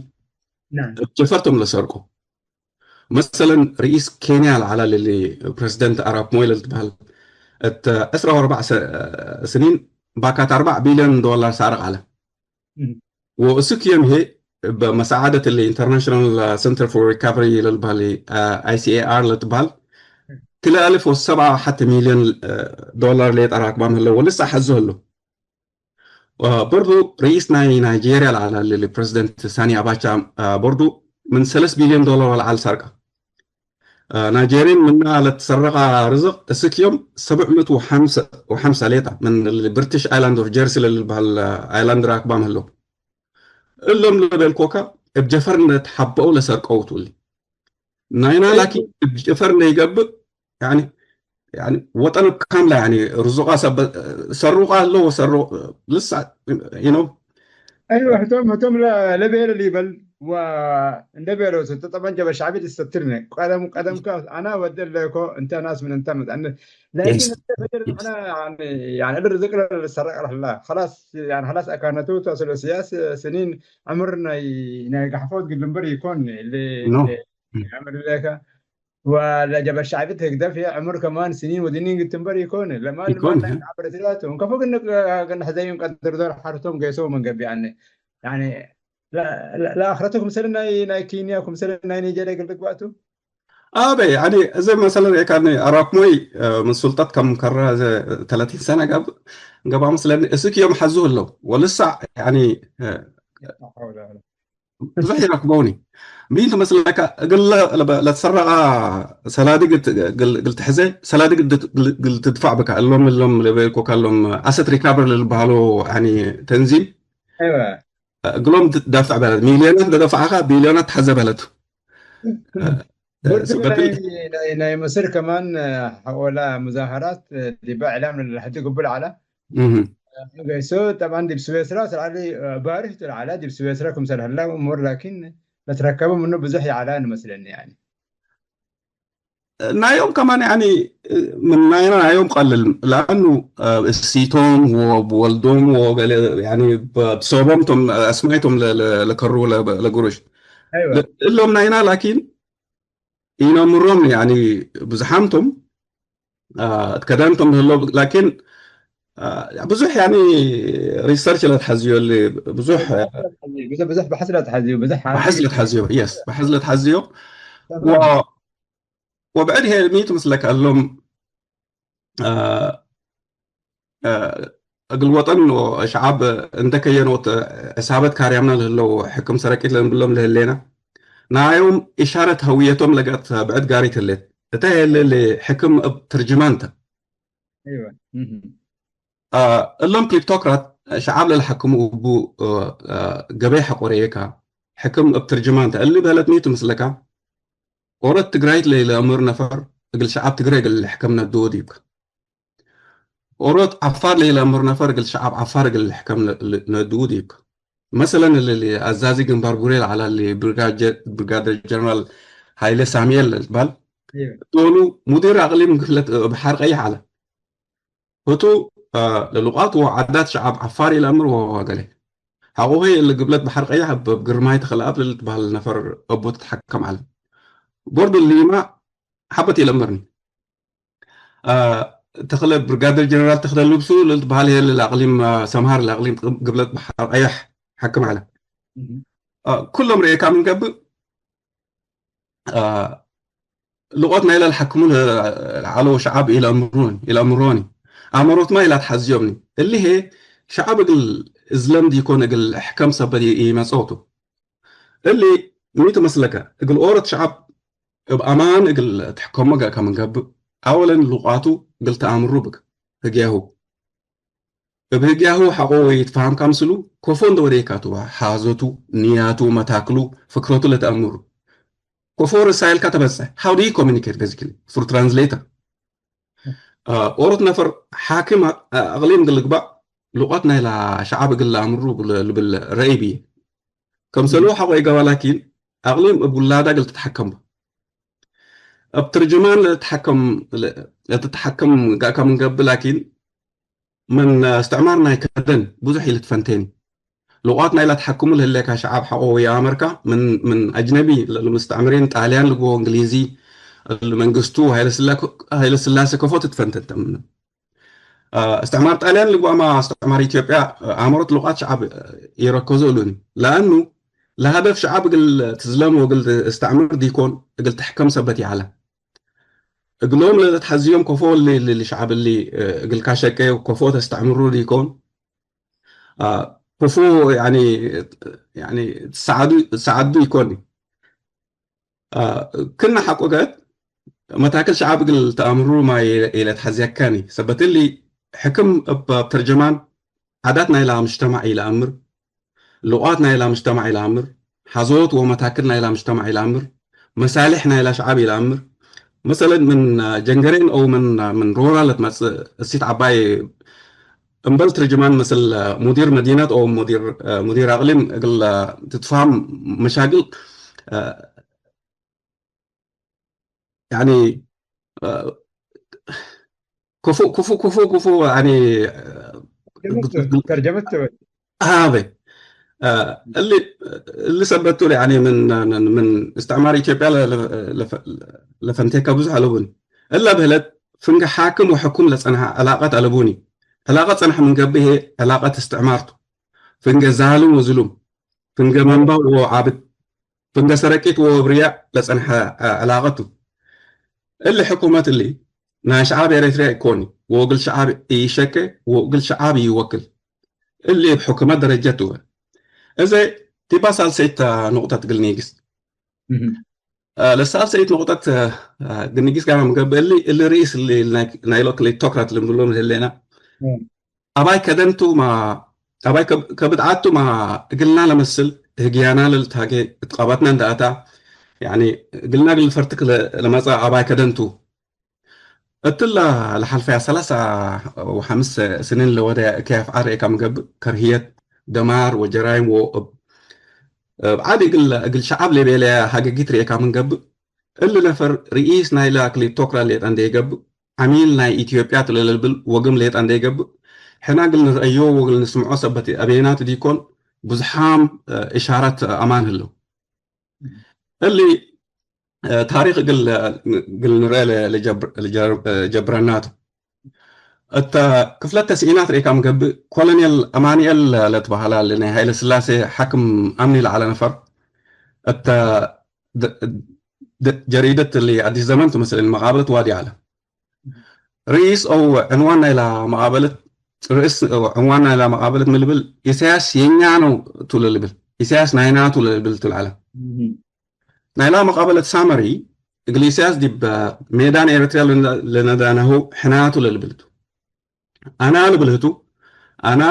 ናም። እብ ጀፈርቶም ለሰርቁ። መሰለን፣ ርኢስ ኬንያ ለዐለ እሊ ፕሬዝደንት አራፕ ሞይ ለልትበህል፣ እት ዕስራ ወአርበዕ ሰ-፣ ስኒን ባካት አርበዕ ቢልዮን ዶላር ሳርቅ ዐለ። እም። ወእስክ ዮም ህዬ፣ እብ መሳዓደት እሊ ኢንተርናሽናል ሰንተር ፎር ሪካቨሪ ለልበህል፣ አ፣ አይ ሲ ኤ አር ለትበህል፣ ክልኤ አልፍ ወሰብዓ ሐቲ ሚልዮን፣ አ፣ ዶላር ሌጠ ራክባም ህለው ወልሰዕ ሐዙ ህለው። ወበርዱ ርኢስ ናይ ናይጄርያ ለዐለ እሊ ፕሬዝደንት ሳኒ አባቻ፣ አ፣ በርዱ ምን ሰለስ ቢልዮን ዶላር ወለዐል ሰርቀ። አ፣ ናይጄርይን ምና ለትሰረቀ ርዝቅ እስክ ዮም ሰብዕ ምእት ወሐምሳ ሌጠ ምን እሊ ብርቲሽ አይላንድ ኦፍ ጀርሲ ለልበህል አይላንድ ራክባም ህለው። እሎም ለቤልኮከ እብ ጀፈር እንዴ ተሐበአው ለሰርቀው ቱ እሊ። ናይና ላኪን እብ ጀፈር እንዴ ይገብእ፣ ያኒ፣ ያኒ ወጠን እብ ካምላ፣ ያኒ ርዙቃ ሰበ-፣ ሰሩቃ ህለው ወሰሩ-፣ ልሳ፣ you know። አይወ፣ ህቶም፣ ህቶም ለ-፣ ለቤለ ሊበል ወእንደ ቤለው ተ-፣ ጠበንጀ በሻዕቢ ልሰትርነ። ቀደም፣ ቀደምከ አና ወደ ለኮ እንተ ናስ ምን እንተ መጽአነ። ላኪን የስ። እንተ በደል የስ። መዕና፣ ያኒ፣ ያኒ እሊ ርዝቅ ለልሰረቅ ለህላ። ኸላስ፣ ያኒ ኸላስ አካነቱ ተስሎ ስያስ ስኒን ዕምር ናይ፣ ናይ ጋሕፎት ግል እምበር ኢኮን፣ እሊ፣ ኖ። እሊ እም። ዕምር ሌከ ወለጀበ ሻዕብት ህግደፍ ህዬ ዕምር ከማን ስኒን ወድኒን ግት እምበር ኢኮን። ለማን ኢኮን፣ ለማን እ። ዐብረትላቱ እንከፎ ግን፣ ግን ሕዘዩን ቀድር ዶር ሐርቶም ገይሶ ምን ገብአነ። ያኒ ለ-፣ ለ-፣ ለአኽረቱ ክምሰል ናይ፣ ናይ ኬንያ ክምሰል ናይ ኒጀርያ እግል ልግባእ ቱ። አበ፣ ያኒ፣ እዘ መሰለን ኤካኒ አራፕ ሞይ፣ እ፣ ምን ሱልጠት ከም ከረ እዘ ተለቲን ሰነ ገብእ፣ ገብአ መስለኒ፣ እስክ ዮም ሐዙ ህለው፣ ወልሳዕ፣ ያኒ፣ እ፣ ብዙሕ ይረክበውኒ። ምን ትመስለካ፣ እግል ለ-፣ ለበ-፣ ለትሰረቀ ሰናድግ እት-፣ እግል፣ እግል ትሕዜ፣ ሰናድግ እት-፣ እግል፣ እግል ትድፋዕ ብካ፣ እሎም፣ እሎም ለበልኮካ እሎም አሰት ሪካቨር ለልበሃሎ፣ ያኒ፣ ተንዚም፣ አይወ። እግሎም ዳፍዕ በለት፣ ሚልዮናት ለደፍዐካ፣ ቢልዮናት ተሐዘ በለት። እ፣ እ፣ ብርቱ ሰበት ናይ፣ ናይ፣ ናይ ምስር ከማን፣ ሐቆላ ሙዛሀራት፣ ዲበ እዕላም ለሐቲ ግቡል ዐለ። እህ። ገይሶ፣ ጠብዓን ዲብ ስዌስራ፣ ስርዓሊ፣ ባርህ ቱ ለዐለ፣ ዲብ ስዌስራ ክምሰል ሀላ እሙር፣ ላኪን፣ ለትረከበ ምኑ ብዙሕ ይዐለ እንመስለኒ፣ ያኒ። ናዮም ከማን፣ ያኒ፣ ምን ናይና ናዮም ቀልል፣ ለአኑ፣ አ፣ እሲቶም ወወልዶም ወገሌ፣ ያኒ፣ በ-፣ ብሶቦም ቶም፣ አስማይቶም ለ-፣ ለ-፣ ለከሩ ለ-፣ ለግሩሽ። አይወ። ለ-፣ እሎም ናይና ላኪን ኢነምሮም፣ ያኒ፣ ብዙሓምቶም፣ አ፣ እትከደንቶም ህለው፣ ላኪን፣ አ፣ ብዙሕ፣ ያኒ፣ ሪሰርች ለትሐዝዮ፣ ብዙሕ፣ ብዙሕ፣ ብዙሕ በሐስ ለትሐዝዮ፣ ብዙሕ በሐስ ለትሐዝዮ፣ የስ፣ በሐስ ለትሐዝዮ። ተማም። ወ-፣ ወብዕድ ህዬ ሚ ቱ ምስለከ እሎም፣ አ፣ አ፣ እግል ወጠን ወሸዓብ እንደ ከየኖት ዕሳበት ካርያምና ለህለው ሕክም ሰረቂት ለንብሎም ለህሌና፣ ናዮም ኢሻረት ሀውየቶም ለገአት ብዕድ ጋሪት ህሌት። እተ ህሌ ለሕክም እብ ትርጅማን ተ። አይወ። እህ። አ፣ እሎም ክሊፕቶክራት ሸዓብ ለልሐክሙ እቡ፣ አ፣ አ፣ ገበይ ሐቆ ረኤካ፣ ሕክም እብ ትርጅማን ተ። እሊ በህለት ሚ ቱ ምስለካ፣ ኦሮት ትግራይት ለኢለአምር ነፈር እግል ሸዓብ ትግሬ እግል ልሕከም ነድዉ ዲብከ። ኦሮት ዐፋር ለኢለአምር ነፈር እግል ሸዓብ ዐፋር እግል ልሕከም ነ-፣ ነ-፣ ነድዉ ዲብከ። መሰለን፣ እሊ፣ እሊ አዛዚ ግንባር ቡሬ ለዐለ፣ እሊ ብርጋጀ-፣ ብርጋደር ጀነራል ሀይለ ሳሙኤል ልትበህል፣ እየ። ዶሉ ሙዲር አቅሊም ግፍለት በሐር ቀይሕ ዐለ። ህቱ፣ አ፣ ለሉቃት ወዓዳት ሸዓብ ዐፋር ኢለአምር ወገሌ። ሐቆ ህዬ እሊ ግብለት በሐር ቀይሕ እብ፣ እብ ግርማይ ተኽለአብ ለልትበህል ነፈር እቡ ትትሐከም ዐለ። ቦርዱ እሊመ ሐበት ኢለአምርኒ። አ፣ ተኽለ፣ ብርጋደር ጀነራል ተኽለ ልብሱ ለልትበህል ህዬ ለአቅሊም፣ አ፣ ሰምሃር ለአቅሊም ግብለት በሐር ቀይሕ ሐክም ዐለ። እህ። አ፣ ኩሎም ርኤካ ምን ገብእ፣ አ፣ ልቆት ናይለ ለሐክሙ ለዐለው ሸዓብ ኢለአምሩኒ፣ ኢለአምሮኒ። አመሮትማ ኢላትሐዝዮምኒ። እሊ ህዬ ሸዓብ እግል እዝለም ዲኮን እግል ሕከም ሰበት ኢ-፣ ኢመጽኦ ቱ። እሊ ሚ ቱ መስለከ፣ እግል ኦሮት ሸዓብ እብ አማን እግል ትሕከሞ ገአከ ምን ገብእ፣ አወለን ሉቃቱ እግል ተአምሩ ብክ ህግያሁ። እብ ህግያሁ ሐቆ ወይትፋሀም ካምስሉ፣ ኮፎ እንደ ወዴካቱ፣ ሓዞቱ፣ ንያቱ፣ መታክሉ፣ ፍክረቱ ለተአምሩ። ኮፎ ርሳይልካ ተበጽሕ። How do you communicate basically? Through translator. አ፣ ኦሮት ነፈር ሓክም አ-፣ አቅሊም እግል ልግባእ፣ ሉቀት ናይላ ሸዓብ እግል ለአምሩ ብል-፣ ልብል ረአይ ብዬ። ከምሰሉ ሐቆ ኢገባ፣ ላኪን አቅሊም እብ ውላዳ እግል ትትሐከም በ። እብ ትርጅማን ለትትሐከም፣ ለ-፣ ለትትሐከም ገአከ ምን ገብእ፣ ላኪን ምን እስትዕማር ናይ ከደን ብዙሕ ኢልትፈንቴኒ። ሉቃት ናይላ ተሐክሙ ለህሌካ ሸዓብ ሐቆ ወየአመርካ ምን፣ ምን አጅነቢ ለልሙስተዕምሪን ጣልያን ልግቦ እንግሊዚ፣ መንግስቱ ሀይለስላ-፣ ሀይለስላሴ ከፎ ትትፈንተን ተ ምኑ። አ፣ እስትዕማር ጣልያን ልግባማ እስትዕማር ኢትዮጵያ አመሮት ሉቃት ሸዓብ ኢረከዞ እሉኒ። ለአኑ ለሀደፍ ሸዓብ እግል ትዝለም ወእግል እስትዕምር ዲኮን እግል ትሕከም ሰበት ይዐለ። እግሎም ለለትሐዝዮም ኮፎ እሊ፣ እሊ፣ እሊ ሸዐብ እሊ፣ እ፣ እግልካ ሸቄ ኮፎ ተስተዕምሩ ዲኮን። አ፣ ኮፎ ያኒ፣ ያኒ ትሰዓዱ፣ ትሰዓዱ ኢኮን። አ፣ ክና ሐቆ ገት መታክል ሸዐብ እግል ተአምሩ ማ ኢለ፣ ኢለትሐዝየካኒ። ሰበት እሊ ሕክም እብ፣ እብ ተርጀማን ዓዳት ናይላ ምጅተማዕ ኢለአምር፣ ሉቃት ናይላ ምጅተማዕ ኢለአምር፣ ሐዞት ወመታክል ናይላ ምጅተማዕ ኢለአምር፣ መሳሌሕ ናይላ ሸዓብ ኢለአምር። መሰለን ምን ጀንገሬን አው ምን፣ ምን ሮራ ለትመጽእ እሲት ዐባይ እምበል ትርጅማን ምስል ሙዲር መዲነት አው ሙዲር፣ ሙዲር አቅሊም እግል ትትፋም መሻግል ያኒ፣ አ፣ ክፉ፣ ክፉ፣ ክፉ፣ ክፉ፣ ያኒ፣ ተርጀመት፣ ተርጀመት ትበል። አቤ፣ አ፣ እሊ፣ እሊ ሰበቱ፣ ያኒ፣ ምን፣ ምን፣ ምን እስትዕማር ኢትዮጵያ ለ-፣ ለ-፣ ለፈ-፣ ለፈንቴከ ብዙሕ አለቡኒ። እላ ብህለት፣ ፍንገ ሓክም ወሕኩም ለጸንሐ ዕላቀት አለቡኒ። ዕላቀት ጸንሐ ምን ገብእ፣ ዕላቀት እስትዕማር ቱ። ፍንገ ዛልም ወዝሉም፣ ፍንገ መንባው ወዓብድ፣ ፍንገ ሰረቂት ወእብርያእ ለጸንሐ፣ አ፣ ዕላቀት ቱ። እሊ ሕኩመት እሊ ናይ ሸዓብ ኤረትርያ ኢኮኒ፣ ወእግል ሸዓብ ኢሸኬ፣ ወእግል ሸዓብ ኢወክል። እሊ እብ ሕኩመት ደረጀት ቱ። እዘ ዲባ ሳልሰይት ኑቅጠት እግል ኒግስ። እህ። አ፣ ለሳልሰይት ኑቅጠት፣ አ፣ እግል ኒግስ ጋር ምገብእ እሊ፣ እሊ ርኢስ እሊ ናይ፣ ናይሎ ክሊቶክራት ልንብሎም ህሌና። እህ። አባይ ከደንቱ ማ፣ አባይ ከብ-፣ ከብድዓቱ ማ እግልና ለመስል ህግያና ለልትሃጌ እት ቀባትና እንደ አታ፣ ያኒ እግልና እግል ፈርትክ ለ-፣ ለመጽአ አባይ ከደንቱ። እትላ ለሐልፈያ ሰላሳ ወሐምስ ስኒን ለወደ እከይ አፍዓል ርኤካ ምገብእ፣ ከርህየት፣ ደማር ወጀራይም ወእብ፣ እብ ዓድ እግል፣ እግል ሸዓብ ለቤለያ ሀገጊት ርኤካ ምንገብእ፣ እሊ ነፈር ርኢስ ናይላ ክሊቶክራ ሌጠ እንዴ ገብእ፣ ዐሚል ናይ ኢትዮጵያ ቱ ለልብል ወግም ሌጠ እንዴ ገብእ፣ ሕና እግል ንርአዮ ወእግል ንስምዖ ሰበት አቤናት ዲኮን፣ ብዙሓም፣ እ፣ እሻረት አማን ህለው። እሊ፣ እ፣ ታሪክ እግል፣ እግል ንርአ ለ-፣ ለጀብር-፣ ለጀር-፣ እ፣ ጀብረናቱ። እተ ክፍለት ተስዒናት ርኤካ ምገብእ፣ ኮሎኔል አማኑኤል ለትበሀላ ለናይ ሀይለ ስላሴ ሓክም አምኒ ለዐለ ነፈር፣ እተ ደ-፣ ደ-፣ ጀሪደት እሊ አዲስ ዘመን ቱ መሰለን መቃብለት ዋዲ ዐለ። ርኢስ አው ዕንዋን ናይላ መቃበለት፣ ርኢስ አው ዕንዋን ናይላ መቃበለት ምን ልብል፣ ኢሳያስ የኛ ነው ቱ ለልብል፣ ኢሳያስ ናይና ቱ ለልብል ቱ ለዐለ። እህ። ናይላ መቃበለት ሳመሪ፣ እግል ኢሳያስ ዲብ ሜዳን ኤረትርያ ለነ-፣ ለነዳናሁ ሕና ቱ ለልብል ቱ። አና ልብል ህቱ፣ አና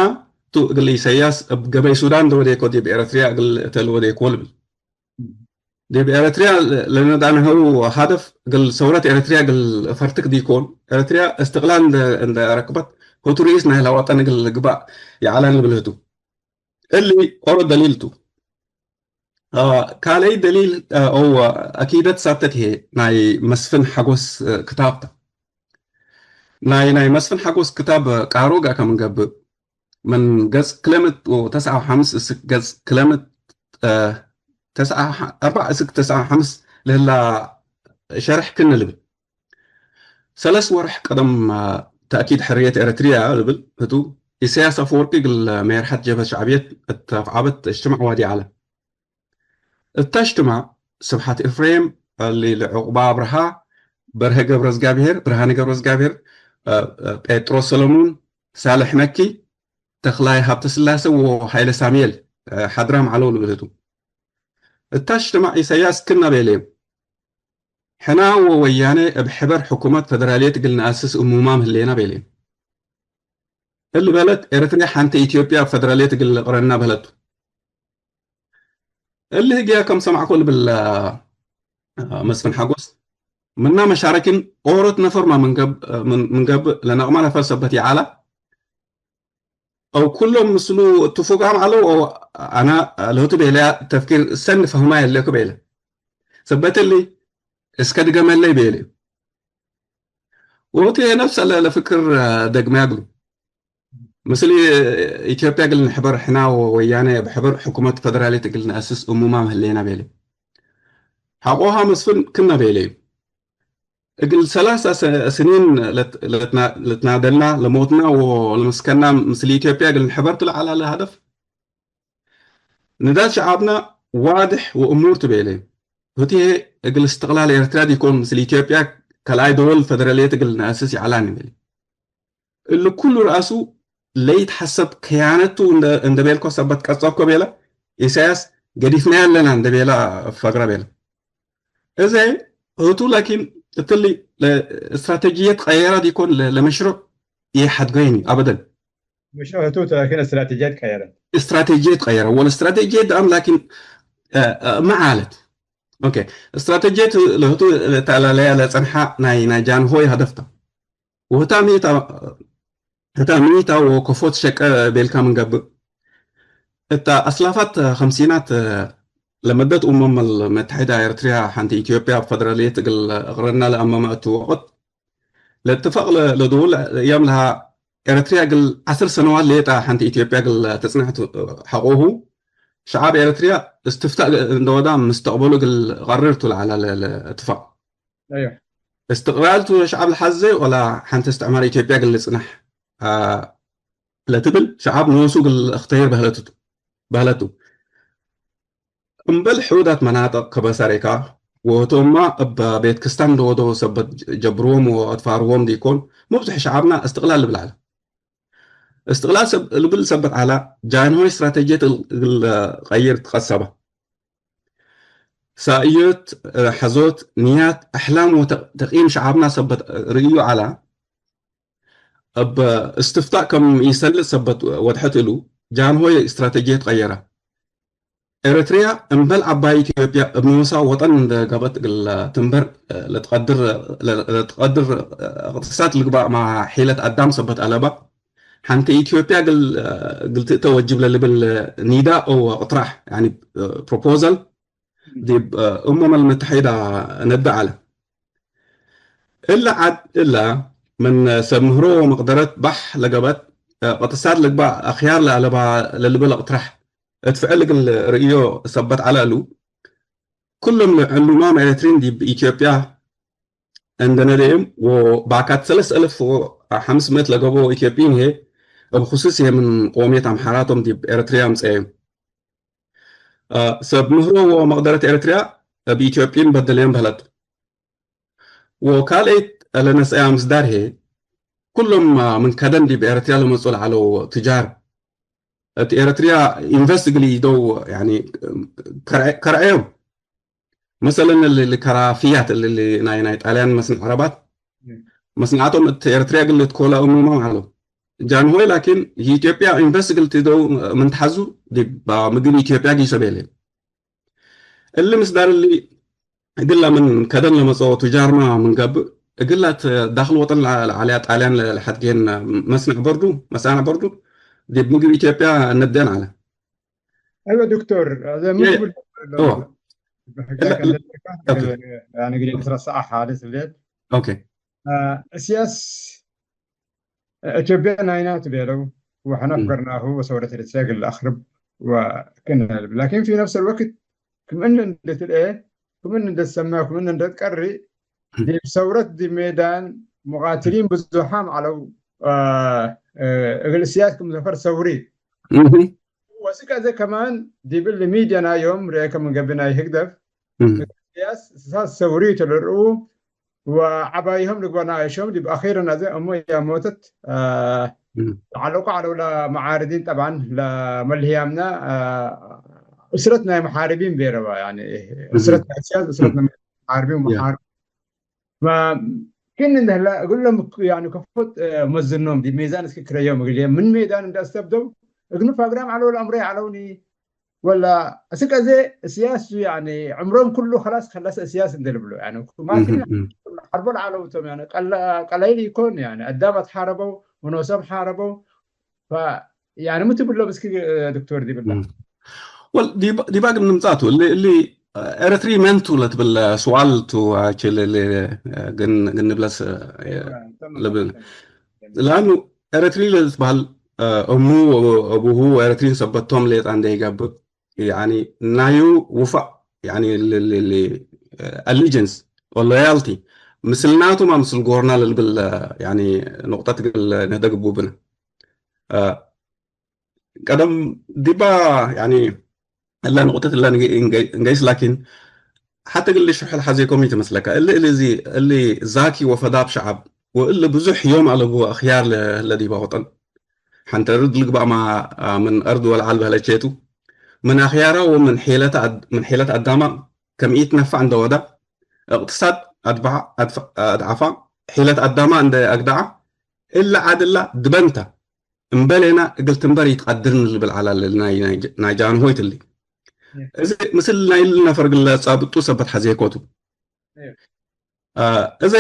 ቱ እግል ኢሳያስ እብ ገበይ ሱዳን እንደ ወዴኮ ዲብ ኤረትርያ እግል እተ ለወዴኮ ልብል። ዲብ ኤረትርያ ለነዳነሀው ሀደፍ እግል ሰውረት ኤረትርያ እግል ፈርትክ ዲኮን፣ ኤረትርያ እስትቅላል እንደ፣ እንደ ረክበት፣ ህቱ ርኢስ ናይላ ወጠን እግል ልግባእ ይዐለን ልብል ህቱ። እሊ ኦሮ ደሊል ቱ። አ፣ ካልአይ ደሊል፣ አ፣ ኦ፣ አኪደት ሳተት ህዬ ናይ መስፍን ሐጎስ፣ አ፣ ክታብ ተ። ናይ፣ ናይ መስፍን ሐጎስ ክታብ ቃሮ ገአከ ምን ገብእ፣ ምን ገጽ ክለምት ወተስዓ ወሐምስ እስክ ገጽ ክለምት፣ አ፣ ተስዓ፣ አርባዕ እስክ ተስዓ ወሐምስ ለህላ ሸርሕ ክነ ልብል። ሰለስ ወርሕ ቀደም፣ አ፣ ተእኪድ ሕርየት ኤረትርያ ልብል ህቱ፣ ኢሳያስ አፈወርቂ እግል ሜርሐት ጀብሀት ሸዕብየት እት አፍዓበት እጅትማዕ ዋዲ ዐለ። እተ እጅትማዕ ስብሐት ኤፍሬም፣ እሊ ለዑቅባ አብርሃ፣ በርሀ ገብረዝጋብሄር፣ ብርሃነ ገብረዝጋብሄር፣ አ፣ አ፣ ጴጥሮስ ሰለሙን፣ ሳልሕ መኪ፣ ተኽላይ ሀብተስላሴ ወሃይለ ሳሙኤል፣ አ፣ ሓድራም ዐለው ልብል ህቱ። እተ እጅትማዕ ኢሳያስ ክና ቤሌም። ሕና ወወያኔ እብ ሕበር ሕኩመት ፈደራልየት እግል ነአስስ እሙማም ህሌና ቤሌም። እሊ በለት ኤረትርያ ሐንቴ ኢትዮጵያ እብ ፈደራልየት እግል ልቅረና በለቱ። እሊ ህግያ ከም ሰማዕኮ ልብል መስፍን ሓጎስ፣ ምና መሻረኪን ኦሮት ነፈርማ ምን ገብእ ለነቅማ ነፈር ሰበት ይዓላ፣ አው ኩሎም ምስሉ እትፉቃም ዐለው፣ አው አና ለህቱ ቤለያ ተፍኪር ሰኒ ፈህማይ ህሌኩ ቤለ። ሰበት እሊ እስከ ድገመለይ ቤለ። ወህቱ ነፍስ ለፍክር ደግመያ እግሉ። ምስል ኢትዮጵያ እግል ንሕበር ሕና ወወያነ እብ ሕበር ሕኩመት ፈደራልየት እግል ነአስስ እሙማም ህሌና ቤለ። ሐቆሃ መስፍን ክና ቤለዩ። እግል ሰላሳ ሰ-፣ ስኒን ለት-፣ ለትና-፣ ለትናደልና፣ ለሞትና ወለመስከና ምስል ኢትዮጵያ እግል ንሕበር ቱ ለዐላለ ሀደፍ። ንዳል ሸዓብና ዋድሕ ወእሙር ቱ ቤለ። ህቲ ህዬ እግል እስትቅላል ኤርትርያ ዲኮን ምስል ኢትዮጵያ ካልኣይ ደወል ፈደራልየት እግል ነአስስ ይዐላኒ ቤለ። እሊ ኩሉ ረአሱ ለይትሐሰብ ከያነት ቱ እንደ፣ እንደ ቤልኮ ሰበት ቀጸኮ ቤለ። ኢሳያስ ገዲፍናያ ለና እንደ ቤለ ፈግረ ቤለ። እዘ ህቱ ላኪን እትሊ ለእስትራቴጂየት ቀየረ ዲኮን ለ-፣ ለመሽሩዕ ኢሐድገይኒ አበደን። መሽሩዕ ህቱ ላኪን እስትራቴጂየት ቀየረ። እስትራቴጂየት ቀየረ። ወለእስትራቴጂየት ደአም ላኪን፣ አ፣ አ፣ መዓለት። ኦኬ። እስትራቴጂየት ለህቱ ለተአላለያ ለጸንሓ ናይ፣ ናይ ጃንሆይ ሀደፍታ። ወህታ ሚታ፣ ህታ ሚታ ወከፎት ሸቀ ቤልካ ምን ገብእ። እታ አስላፋት ከምሲናት ለመደት ኡመም አልመተሐዳ ኤርትርያ ሐንቲ ኢትዮጵያ ፈደራልየት እግል እቅረና ለአመመ እቱ ወቅት ለእትፋቅ ለ-፣ ለድውል እያም ለሃ ኤረትርያ እግል ዐስር ሰነዋት ሌጠ ሐንቲ ኢትዮጵያ እግል ትጽንሕ ቱ ሐቆሁ። ሸዓብ ኤረትርያ እስትፍታእ እንደ ወዳ ምስተቅበሉ እግል ቀርር ቱ ለዐላ ለ-፣ ለእትፋቅ። አዮ። እስትቅላል ቱ ሸዓብ ለሐዜ ወላ ሐንቲ እስትዕማር ኢትዮጵያ እግል ልጽንሕ፣ አ፣ ለትብል ሸዓብ ኖሱ እግል እክተይር በህለቱ፣ በህለቱ። እምበል ሕውዳት መናጥቅ ከበሰሬካ ወህቶምማ እብ ቤት ክስታን ለወደው ሰበት ጀብርዎም ወአትፋርዎም ዲኮን፣ ሙብዝሕ ሸዓብና እስትቅላል ልብል ዐለ። እስትቅላል ሰብ-፣ ልብል ሰበት ዐላ፣ ጃንሆይ እስትራተጅየት እግል ቀይር ትቀሰበ። ሳእዮት፣ ሐዞት፣ ንያት፣ አሕላም ወተቅይም ሸዓብና ሰበት ርእዩ ዐላ። እብ እስትፍታእ ከም ኢሰልጥ ሰበት ወድሐት እሉ፣ ጃንሆይ እስትራተጅየት ቀየረ። ኤረትርያ እምበል ዐባይ ኢትዮጵያ እብ ኖሳ ወጠን እንዴ ገብአት እግል ትንበር ለትቀድር፣ ለትቀድር እቅትሳድ ልግባእ ማሒለት አዳም ሰበት አለባ፣ ሐንቴ ኢትዮጵያ እግል፣ እግል ትእተ ወጅብ ለልብል ኒዳ አው እቅትራሕ፣ ያኒ ፕሮፖዛል፣ ዲብ እመም አልመተሐዳ ነደ ዐለ። እለ ዐድ እለ ምን ሰብ ምህሮ ወመቅደረት ባሕ ለገብአት እቅትሳድ ልግባእ አክያር ለአለባ ለልብል እቅትራሕ እት ፍዕል እግል ርእዮ ሰበት ዐለ እሉ። ኩሎም ዕሉማም ኤረትርዪን ዲብ ኢትዮጵያ እንዴ ነደዮም ወባካት ሰለስ አልፍ ወሐምስ ምእት ለገብኦ ኢትዮጵይን ህዬ እብ ክሱስ ህዬ ምን ቆምየት አምሓራቶም ዲብ ኤረትርያ አምጸዮም። አ፣ ሰብ ምህሮ ወመቅደረት ኤረትርያ እብ ኢትዮጵይን በደለዮም በህለት። ወካልአይት ለነስአያ ምስዳር ህዬ፣ ኩሎም ምን ከደን ዲብ ኤረትርያ ለመጽኡ ለዐለው ቱጃር፣ እት ኤረትርያ ኢንቨስት እግል ኢደው፣ ያኒ፣ ከርዐ-፣ ከርዐዮም። መሰለን፣ እሊ፣ እሊ ከራፍያት፣ እሊ፣ እሊ ናይ፣ ናይ ጣልያን መስንዕ ዐረባት፣ እም። መስንዓቶም እት ኤረትርያ እግል ልትኮላ እሙማም ዐለው። ጃንሆይ ላኪን፣ ኢትዮጵያ ኢንቨስት እግል ትደው ምን ተሐዙ፣ ዲብ ምግብ ኢትዮጵያ ጊሰ ቤለ። እሊ ምስዳር እሊ፣ እግላ ምን ከደን ለመጽኦ ቱጃርመ ምን ገብእ፣ እግላ እት ዳክል ወጠን ለዐለያ ጣልያን ለሐድጌን መስንዕ በርዱ፣ መሳንዕ በርዱ፣ ዲብ ምግብ ኢትዮጵያ ነደን ዐለ። አይወ ዶክተር፣ አዜ ምን የ-፣ ትብል እወ። በሕጋይ ለ-፣ ከንደልካ፣ ኦኬ። ያኒ ግዴ ትረሳዕ ሓደስ ብሌት። ኦኬ። አ፣ እስያስ፣ ኢትዮጵያ ናይና ቱ ቤለው፣ ወሕነ እም። ፍገርናሁ ወሰውረት ኤረትርያ እግል ለአክርብ ወክነ ልብል። ላኪን ፊ ነፍስ አልወቅት ክምእነ እንዴ ትልኤ፣ ክምእነ እንዴ ትሰመዕ፣ ክምእነ እንዴ ትቀርእ፣ እም። ዲብ ሰውረት ዲብ ሜዳን ሙቃትሊን ብዙሓም ዐለው፣ አ፣ አ፣ እግል እስያስ ክም ዘፈር ሰውሪ። እም። ወስክ አዜ ከማን ዲብ እሊ ሚድያና ዮም ርኤከ ምን ገብእ ናይ ህግደፍ፣ እም። እስያስ እሳት ሰውሪ ቱ ልርኡ ወዐባይሆም ልግበእ ነአይሾም ዲብ አኺረን አዜ እሞ ያሞተት፣ አ፣ እም። ተዐለቁ ዐለው ለመዓርዲን ጠብዓን ለመልህያምና፣ አ፣ እስረት ናይ መሓርቢን ቤረባ፣ ያኒ እም። እስረት ናይ እስያስ፣ እስረት እም። ናይ መሓርቢን ያ። መሓር-፣ መ-፣ ክን እንደ ህለ እግሎም ያኒ ከፎት፣ እ፣ መዝኖም ዲብ ሜዛን እስክ ክረዮም እግል ምን ሜዳን እንደ አስተብደው እግኑ ፋግራም ዐለው ለአምሮ ዐለውኒ ወላ እስክ አዜ እስያስ ያኒ ዕምሮም ኩሉ ከላስ ከለሰ እስያስ እንደ ልብሎ ያኒ ማፊ እህ፣ እህ። ሐርቦ ለዐለው ቶም ያኒ ቀለ-፣ ቀለይል ይኮን ያኒ አዳም አትሓረበው ወኖሰም ሓረበው ፈ-፣ ያኒ ምን ትብሎም እስክ ዶክተር ዲብላ? እም። ወል ዲባ፣ ዲባ ግን ንምጻቱ እሊ፣ እሊ ኤረትሪ መን ቱ ለትብል ስዋል ቱ አቼ ለ-፣ ለ-፣ ግን፣ ግን ንብለስ፣ አ፣ ተመ-፣ ለብል። ተመ-፣ ለአኑ ኤረትሪ ለትበሃል፣ አ፣ እሙ ወአቡሁ ኤረትሪን ሰበቶም ሌጣ እንደ ይገብእ፣ ያኒ ናዩ ውፋእ፣ ያኒ ል-፣ ል-፣ ል-፣ አሊጀንስ ወሎያልቲ ምስልናቱማ ምስል ጎርና ለልብል፣ ያኒ ንቁጠት እግል ንህደግ እቡ ብነ። አ፣ ቀደም ዲባ፣ ያኒ፣ እለ ንቁጠት እለ እንገ-፣ እንገ-፣ እንገይስ፣ ላኪን፣ ሐተ እግል ሽርሕ ለሐዜኮም ኢትመስለከ። እሊ፣ እሊ እዚ፣ እሊ ዛኪ ወፈዳብ ሸዐብ፣ ወእሊ ብዙሕ ዮም አለቡ አኽያር ለ-፣ ለዲባ ወጠን። ሐንተ ርድ ልግባእ ማ፣ አ፣ ምን አርድ ወለዐል በህለቼቱ፣ ምን አኽያራ ወምን ሔለተ አድ-፣ ምን ሔለት አዳማ ከም ኢትነፈዕ እንደ ወዳ፣ እቅትሳድ አድበዓ፣ አድፈ-፣ አድዓፋ፣ ሔለት አዳማ እንደ አግደዓ፣ እለ ዐድ እላ ድበንተ። እምበሌና እግል ትንበር ኢትቀድርን ልብል ዐላ ለናይ፣ ናይ፣ ናይ ጃንሆይ ትሊ። እም። እዚ ምስል ናይል ነፈር እግል ለጻብጡ ሰበት ሐዜኮቱ። እም። አ፣ እዚ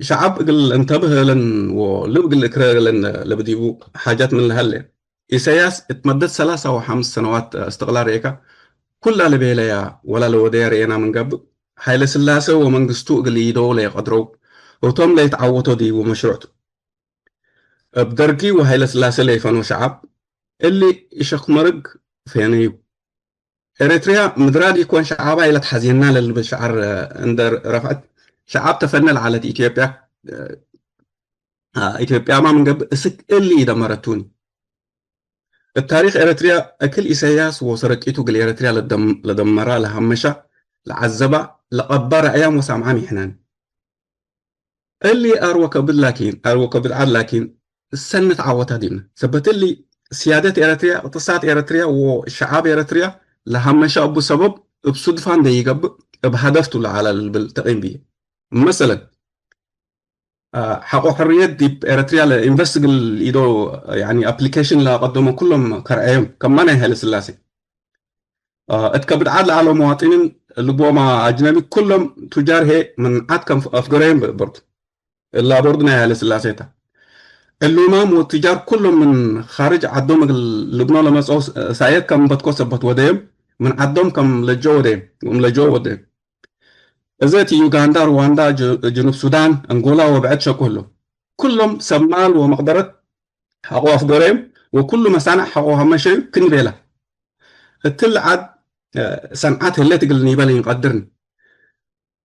ሸዐብ እግል እንተብህ እለን ወልብ እግል እክረ እለን ለብዲቡ ሓጃት ምን ለሀለ። ኢሰያስ እት መደት ሰላሳ ወሐምስ ሰነዋት እስትቅላል ርኤካ፣ ኩላ ለቤለያ ወላ ለወደያ ርኤና ምን ገብእ፣ ሀይለ ስላሴ ወመንግስቱ እግል ኢደው ለይቀድረው፣ ህቶም ለይትዓወቶ ዲቡ መሽሩዕ ቱ። እብ ደርጊ ወሀይለ ስላሴ ለይፈኖ ሸዐብ፣ እሊ እሸክ መርግ ፌነዩ። ኤረትርያ ምድራድ ኢኮን ሸዐባ ኢለትሐዜና ለልብል ሸዐር እንደ ረፍዐት፣ ሸዐብ ተፈነ ለዐለት ኢትዮጵያ፣ አ፣ ኢትዮጵያማ ምን ገብእ እስክ እሊ ኢደመረቱኒ። እት ታሪክ ኤረትርያ፣ እክል ኢሰያስ ወሰረቂቱ እግል ኤረትርያ ለደም-፣ ለደመራ ለሀመሻ ለዐዘባ ለቀባ ረዕያም ወሳምዓም ይሕነን። እሊ አርወ ከብድ ላኪን፣ አርወ ከብድ ዐድ ላኪን፣ ሰኒ ተዓወታ ዲብነ። ሰበት እሊ፣ ስያደት ኤረትርያ፣ እቅትሳድ ኤረትርያ ወሸዓብ ኤረትርያ ለሀመሻ እቡ ሰበብ እብ ሱድፋ እንዴ ኢገብእ፣ እብ ሀደፍ ቱ ለዐለ ልብል ተቂም ብዬ። መሰለን፣ አ፣ ሐቆ ሕርየት ዲብ ኤረትርያ ለኢንቨስት እግል ኢዶ፣ ያኒ፣ አፕሊኬሽን ለአቀደሞ ኩሎም ከርዐዮም፣ ከማነ ሀይለ ስላሴ። አ፣ እት ከብድ ዐድ ለዐለው መዋጥኒን ልቦማ አጅነቢ ኩሎም ቱጃር ህዬ ምን ዐድ ከም አፍገረዮም በርቱ። እላ ቦርድ ናይ ሀይለ ስላሴ ተ። ዕሉማም ወቱጃር ኩሎም ምን ካርጅ ዐዶም እግል ልብኖ ለመጽኦ ሳየት ከም በትኮ ሰበት ወደዮም፣ ምን ዐዶም ከም ለጀኦ ወደዮም፣ ወም ለጀኦ ወደዮም። እዘ ቲ ዩጋንዳ፣ ሩዋንዳ፣ ጅ-፣ ጅኑብ ሱዳን፣ አንጎላ ወብዕድ ሸቁ ህለው። ኩሎም ሰብ ማል ወመቅደረት ሐቆ አፍገረዮም ወኩሉ መሳንዕ ሐቆ ሀመሸዩ ክን ቤላ። እትሊ ዐድ፣ እ፣ ሰንዓት ህሌት እግል ኒበል ኢንቀድርን።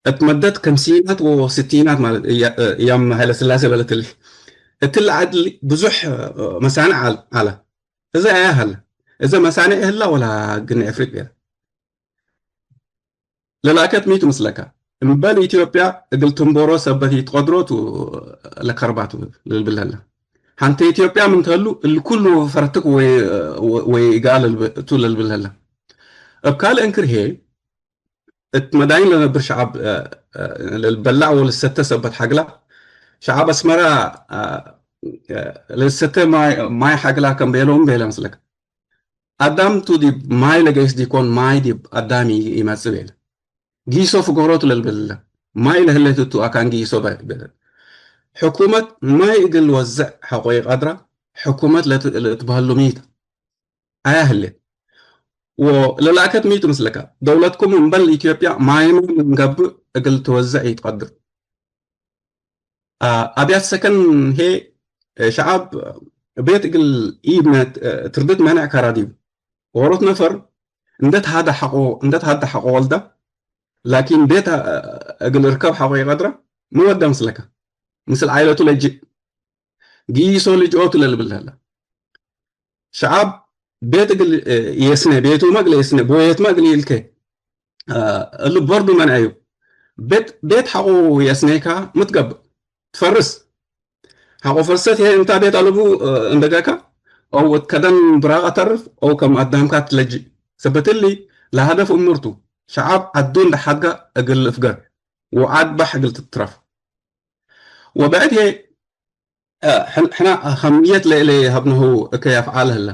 እት መደት ከምሲናት ወስቲናት ማለት እያ-፣ እ፣ እያም ሀይለ ስላሴ በለት እሊ። እትሊ ዐድ ብዙሕ፣ እ፣ መሳንዕ ዐል-፣ ዐለ። እዘ አያ ሀለ። እዘ መሳንዕ ህላ ወላ ግን ዕፍሪት ቤላ። ለላከት ሚ ቱ ምስለከ? እምበል ኢትዮጵያ እግል ትንቦሮ ሰበት ኢትቀድሮ ቱ ለከርባ ቱ ለልብል ሀለ። ሐንተ ኢትዮጵያ ምን ተህሉ እሊ ኩሉ ፈረትክ ወይ፣ ወይ ኢጋል ቱ ለልብል ሀለ። እብ ካልእ እንክር ህዬ፣ እት መዳይን ለነብር ሸዐብ፣ እ፣ እ፣ ለልበላዕ ወልሰተ ሰበት ሐግላ፣ ሸዐብ አስመራ፣ እ፣ እ፣ ለልሰተ ማይ፣ ማይ ሐግላ ከም ቤሎም ቤለ ምስለከ። አዳም ቱ ዲብ ማይ ለገይስ ዲኮን፣ ማይ ዲብ አዳም ኢ-፣ ኢመጽእ ቤለ። ጊሶ ፍገሮቱ ለልብል እለ። ማይ ለህሌት እቱ አካን ጊሶ በ-፣ ቤለ። ሕኩመት ማይ እግል ወዝዕ ሐቆ ኢቀድራ፣ ሕኩመት ለት-፣ ለትበህሉ ሚ ተ? አያ ህሌት። ወለላከት ሚ ቱ ምስለከ? ደውለትኩም እምበል ኢትዮጵያ ማይመ ምን ገብእ እግል ትወዝዕ ኢትቀድር። አ፣ አብያት ሰከን ህዬ፣ እ፣ ሸዐብ ቤት እግል ኢብነ፣ እ፣ ትርድት መነዕ ከራ ዲቡ። ዎሮት ነፈር እንደ ተሃደ ሐቆ፣ እንደ ተሃደ ሐቆ ወልደ፣ ላኪን ቤት፣ እ፣ እግል እርከብ ሐቆ ኢቀድረ፣ ሚ ወደ ምስለከ? ምስል ዓይለቱ ለጅእ፣ ጊሶ ልጅኦቱ ለልብል ሀለ። ሸዐብ ቤት እግል፣ እ፣ የስነ፣ ቤቱመ እግል የስነ፣ ቦየትመ እግል ይልኬ፣ እ፣ እሊ ቦርዱ መንዐዩ። ቤት፣ ቤት ሐቆ የስኔካ ምትገብእ፣ ትፈርስ። ሐቆ ፈርሰት ህዬ እንታ ቤት አለቡ፣ እ፣ እንደገካ፣ አው እት ከደን ብራቅ አተርፍ፣ አው ከም አዳምካ ትለጅእ። ሰበት እሊ፣ ለሀደፍ እሙር ቱ፣ ሸዐብ ዐዱ እንደ ሐድገ እግል ልፍገር፣ ወዐድ ባሕ እግል ትትረፍ። ወብዕድ ህዬ፣ አ፣ ሕን-፣ ሕና አሀምየት ለእለ ሀብነሁ እከይ አፍዓል ህለ።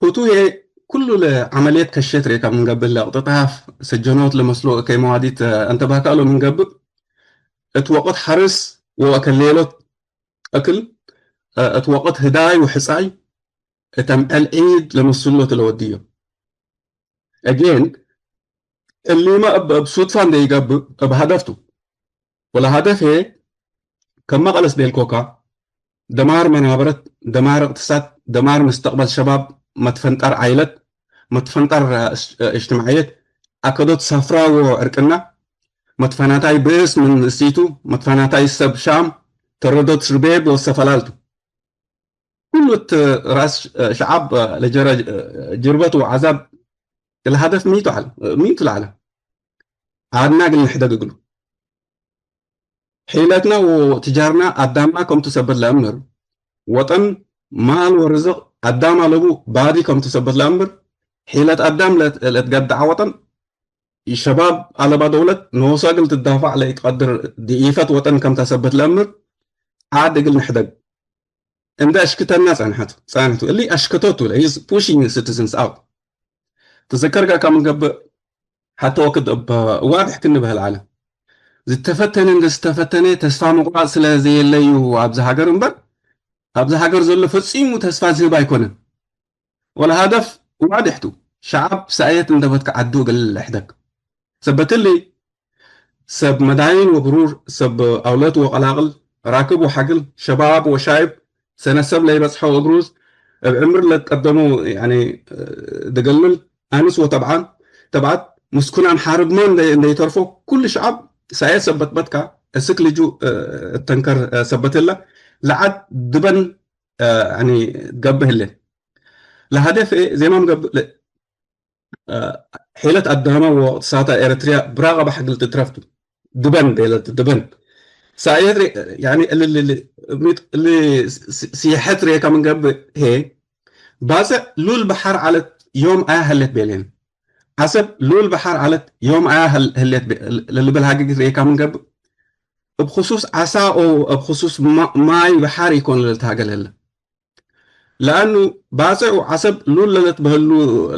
ህቱ ህዬ ኩሉ ለዐመልየት ከሸት ሬካ ምን ገብእ፣ ለእቅጥጣፍ፣ ሰጀኖት ለመስሎ እከይ መዋዲት፣ አ፣ እንተባካሎ ምን ገብእ፣ እት ወቅት ሐርስ ወአከሌሎት እክል፣ አ፣ እት ወቅት ህዳይ ወሕጻይ፣ እት አምዕል ዒድ ለመስሎ ትለወድዮ። Again፣ እሊመ እብ፣ እብ ሱድፋ እንዴ ኢገብእ፣ እብ ሀደፍ ቱ። ወለሀደፍ ህዬ፣ ከመ ቀለስ ቤልኮካ፣ ደማር መናበረት፣ ደማር እቅትሳድ፣ ደማር ምስተቅበል ሸባብ፣ መትፈንጠር ዓይለት፣ መትፈንጠር እጅትማዕየት፣ አከዶት ሰፍራ ወዕርቅና፣ መትፈናታይ ብእስ ምን እሲቱ፣ መትፈናታይ ሰብ ሻም፣ ተረዶት ሽርቤብ ወሰፈላልቱ። ኩሉ እት ራስ ሸዓብ ለጀረ ጅርበት ወዐዛብ ለሀደፍ ሚ ቱ ዐለ፣ ሚ ቱ ለዐለ። ዐድና እግል ንሕደግ እግሉ። ሒለትና ወትጃርና አዳምና ከምቱ ሰበት ለአምር፣ ወጠን ማል ወርዝቅ አዳም አለቡ ባዲ ከምቱ ሰበት ለአምር፣ ሒለት አዳም ለት-፣ ለትገደዐ ወጠን፣ ሸባብ አለባ ደውለት ኖሳ እግል ትዳፋዕ ለኢትቀድር ድኢፈት ወጠን ከምታ ሰበት ለአምር፣ ዐድ እግል ንሕደግ። እንደ አሽክተና ጸንሐቱ፣ ጸንሐቱ። እሊ አሽክቶቱ ለ፣ he's pushing citizens out። ትዘከር ጋር ከም ገብእ ሐተ ወክድ እብ ዋድሕ ክንበህል ዐለ። ዝተፈተነ እንደ ዝተፈተነ ተስፋ ምቁራጽ ስለ ዘየለዩ ኣብዚ ሀገር እምበር፣ ኣብዚ ሀገር ዘሎ ፈጺሙ ተስፋ ዝህብ ኣይኮነን። ወለሀደፍ ዋድሕ ቱ፣ ሸዓብ ሳእየት እንደ በትከ ዐዱ እግል ልሕደግ። ሰበት እሊ፣ ሰብ መዳይን ወብሩር፣ ሰብ አውለት ወቀላቅል፣ ራክብ ወሐግል፣ ሸባብ ወሻይብ፣ ሰነት ሰብ ለይበጽሐው እግሩዝ፣ እብ ዕምር ለትቀደሙ፣ ያኒ፣ ድገልል፣ አንስ ወተብዓን፣ ተብዓት፣ ምስኩናን ሓርብመ እንደ፣ እንደ ይተርፎ፣ ኩሉ ሸዓብ ሳየ ሰበት በትካ፣ እስክ ልጁ፣ እ፣ እተንከር፣ እ፣ ሰበት እለ፣ ለዓድ ድበን፣ እ፣ ያኒ፣ ገብእ ህሌን። ለሀደፍ ዜማም ገብእ ለ-፣ እ፣ ሒለት አዳመ ወእቅትሳታ ኤረትርያ ብራቀ በሐግል ትትረፍቱ። ድበን ቤለት፣ ድበን። ሳየት ሬ-፣ ያኒ እሊ፣ እሊ፣ እሊ፣ እሊ ሲ-፣ ሲሐት ሬካ ምን ገብእ ህዬ፣ ባጽዕ ሉል በሐር ዐለት ዮም አያ ሀሌት ቤሌን። ዐሰብ ሉል በሐር ዐለት ዮም አያ ሀል-፣ ህሌት ቤ-፣ ለልብል ሀገግት ሬካ ምን ገብእ፣ እብ ክሱስ ዐሳ ኦ እብ ክሱስ ማ-፣ ማይ በሐር ኢኮን ለልትሃገል ህለ። ለአኑ ባጽዕ ወዐሰብ ሉል ለልትበህሉ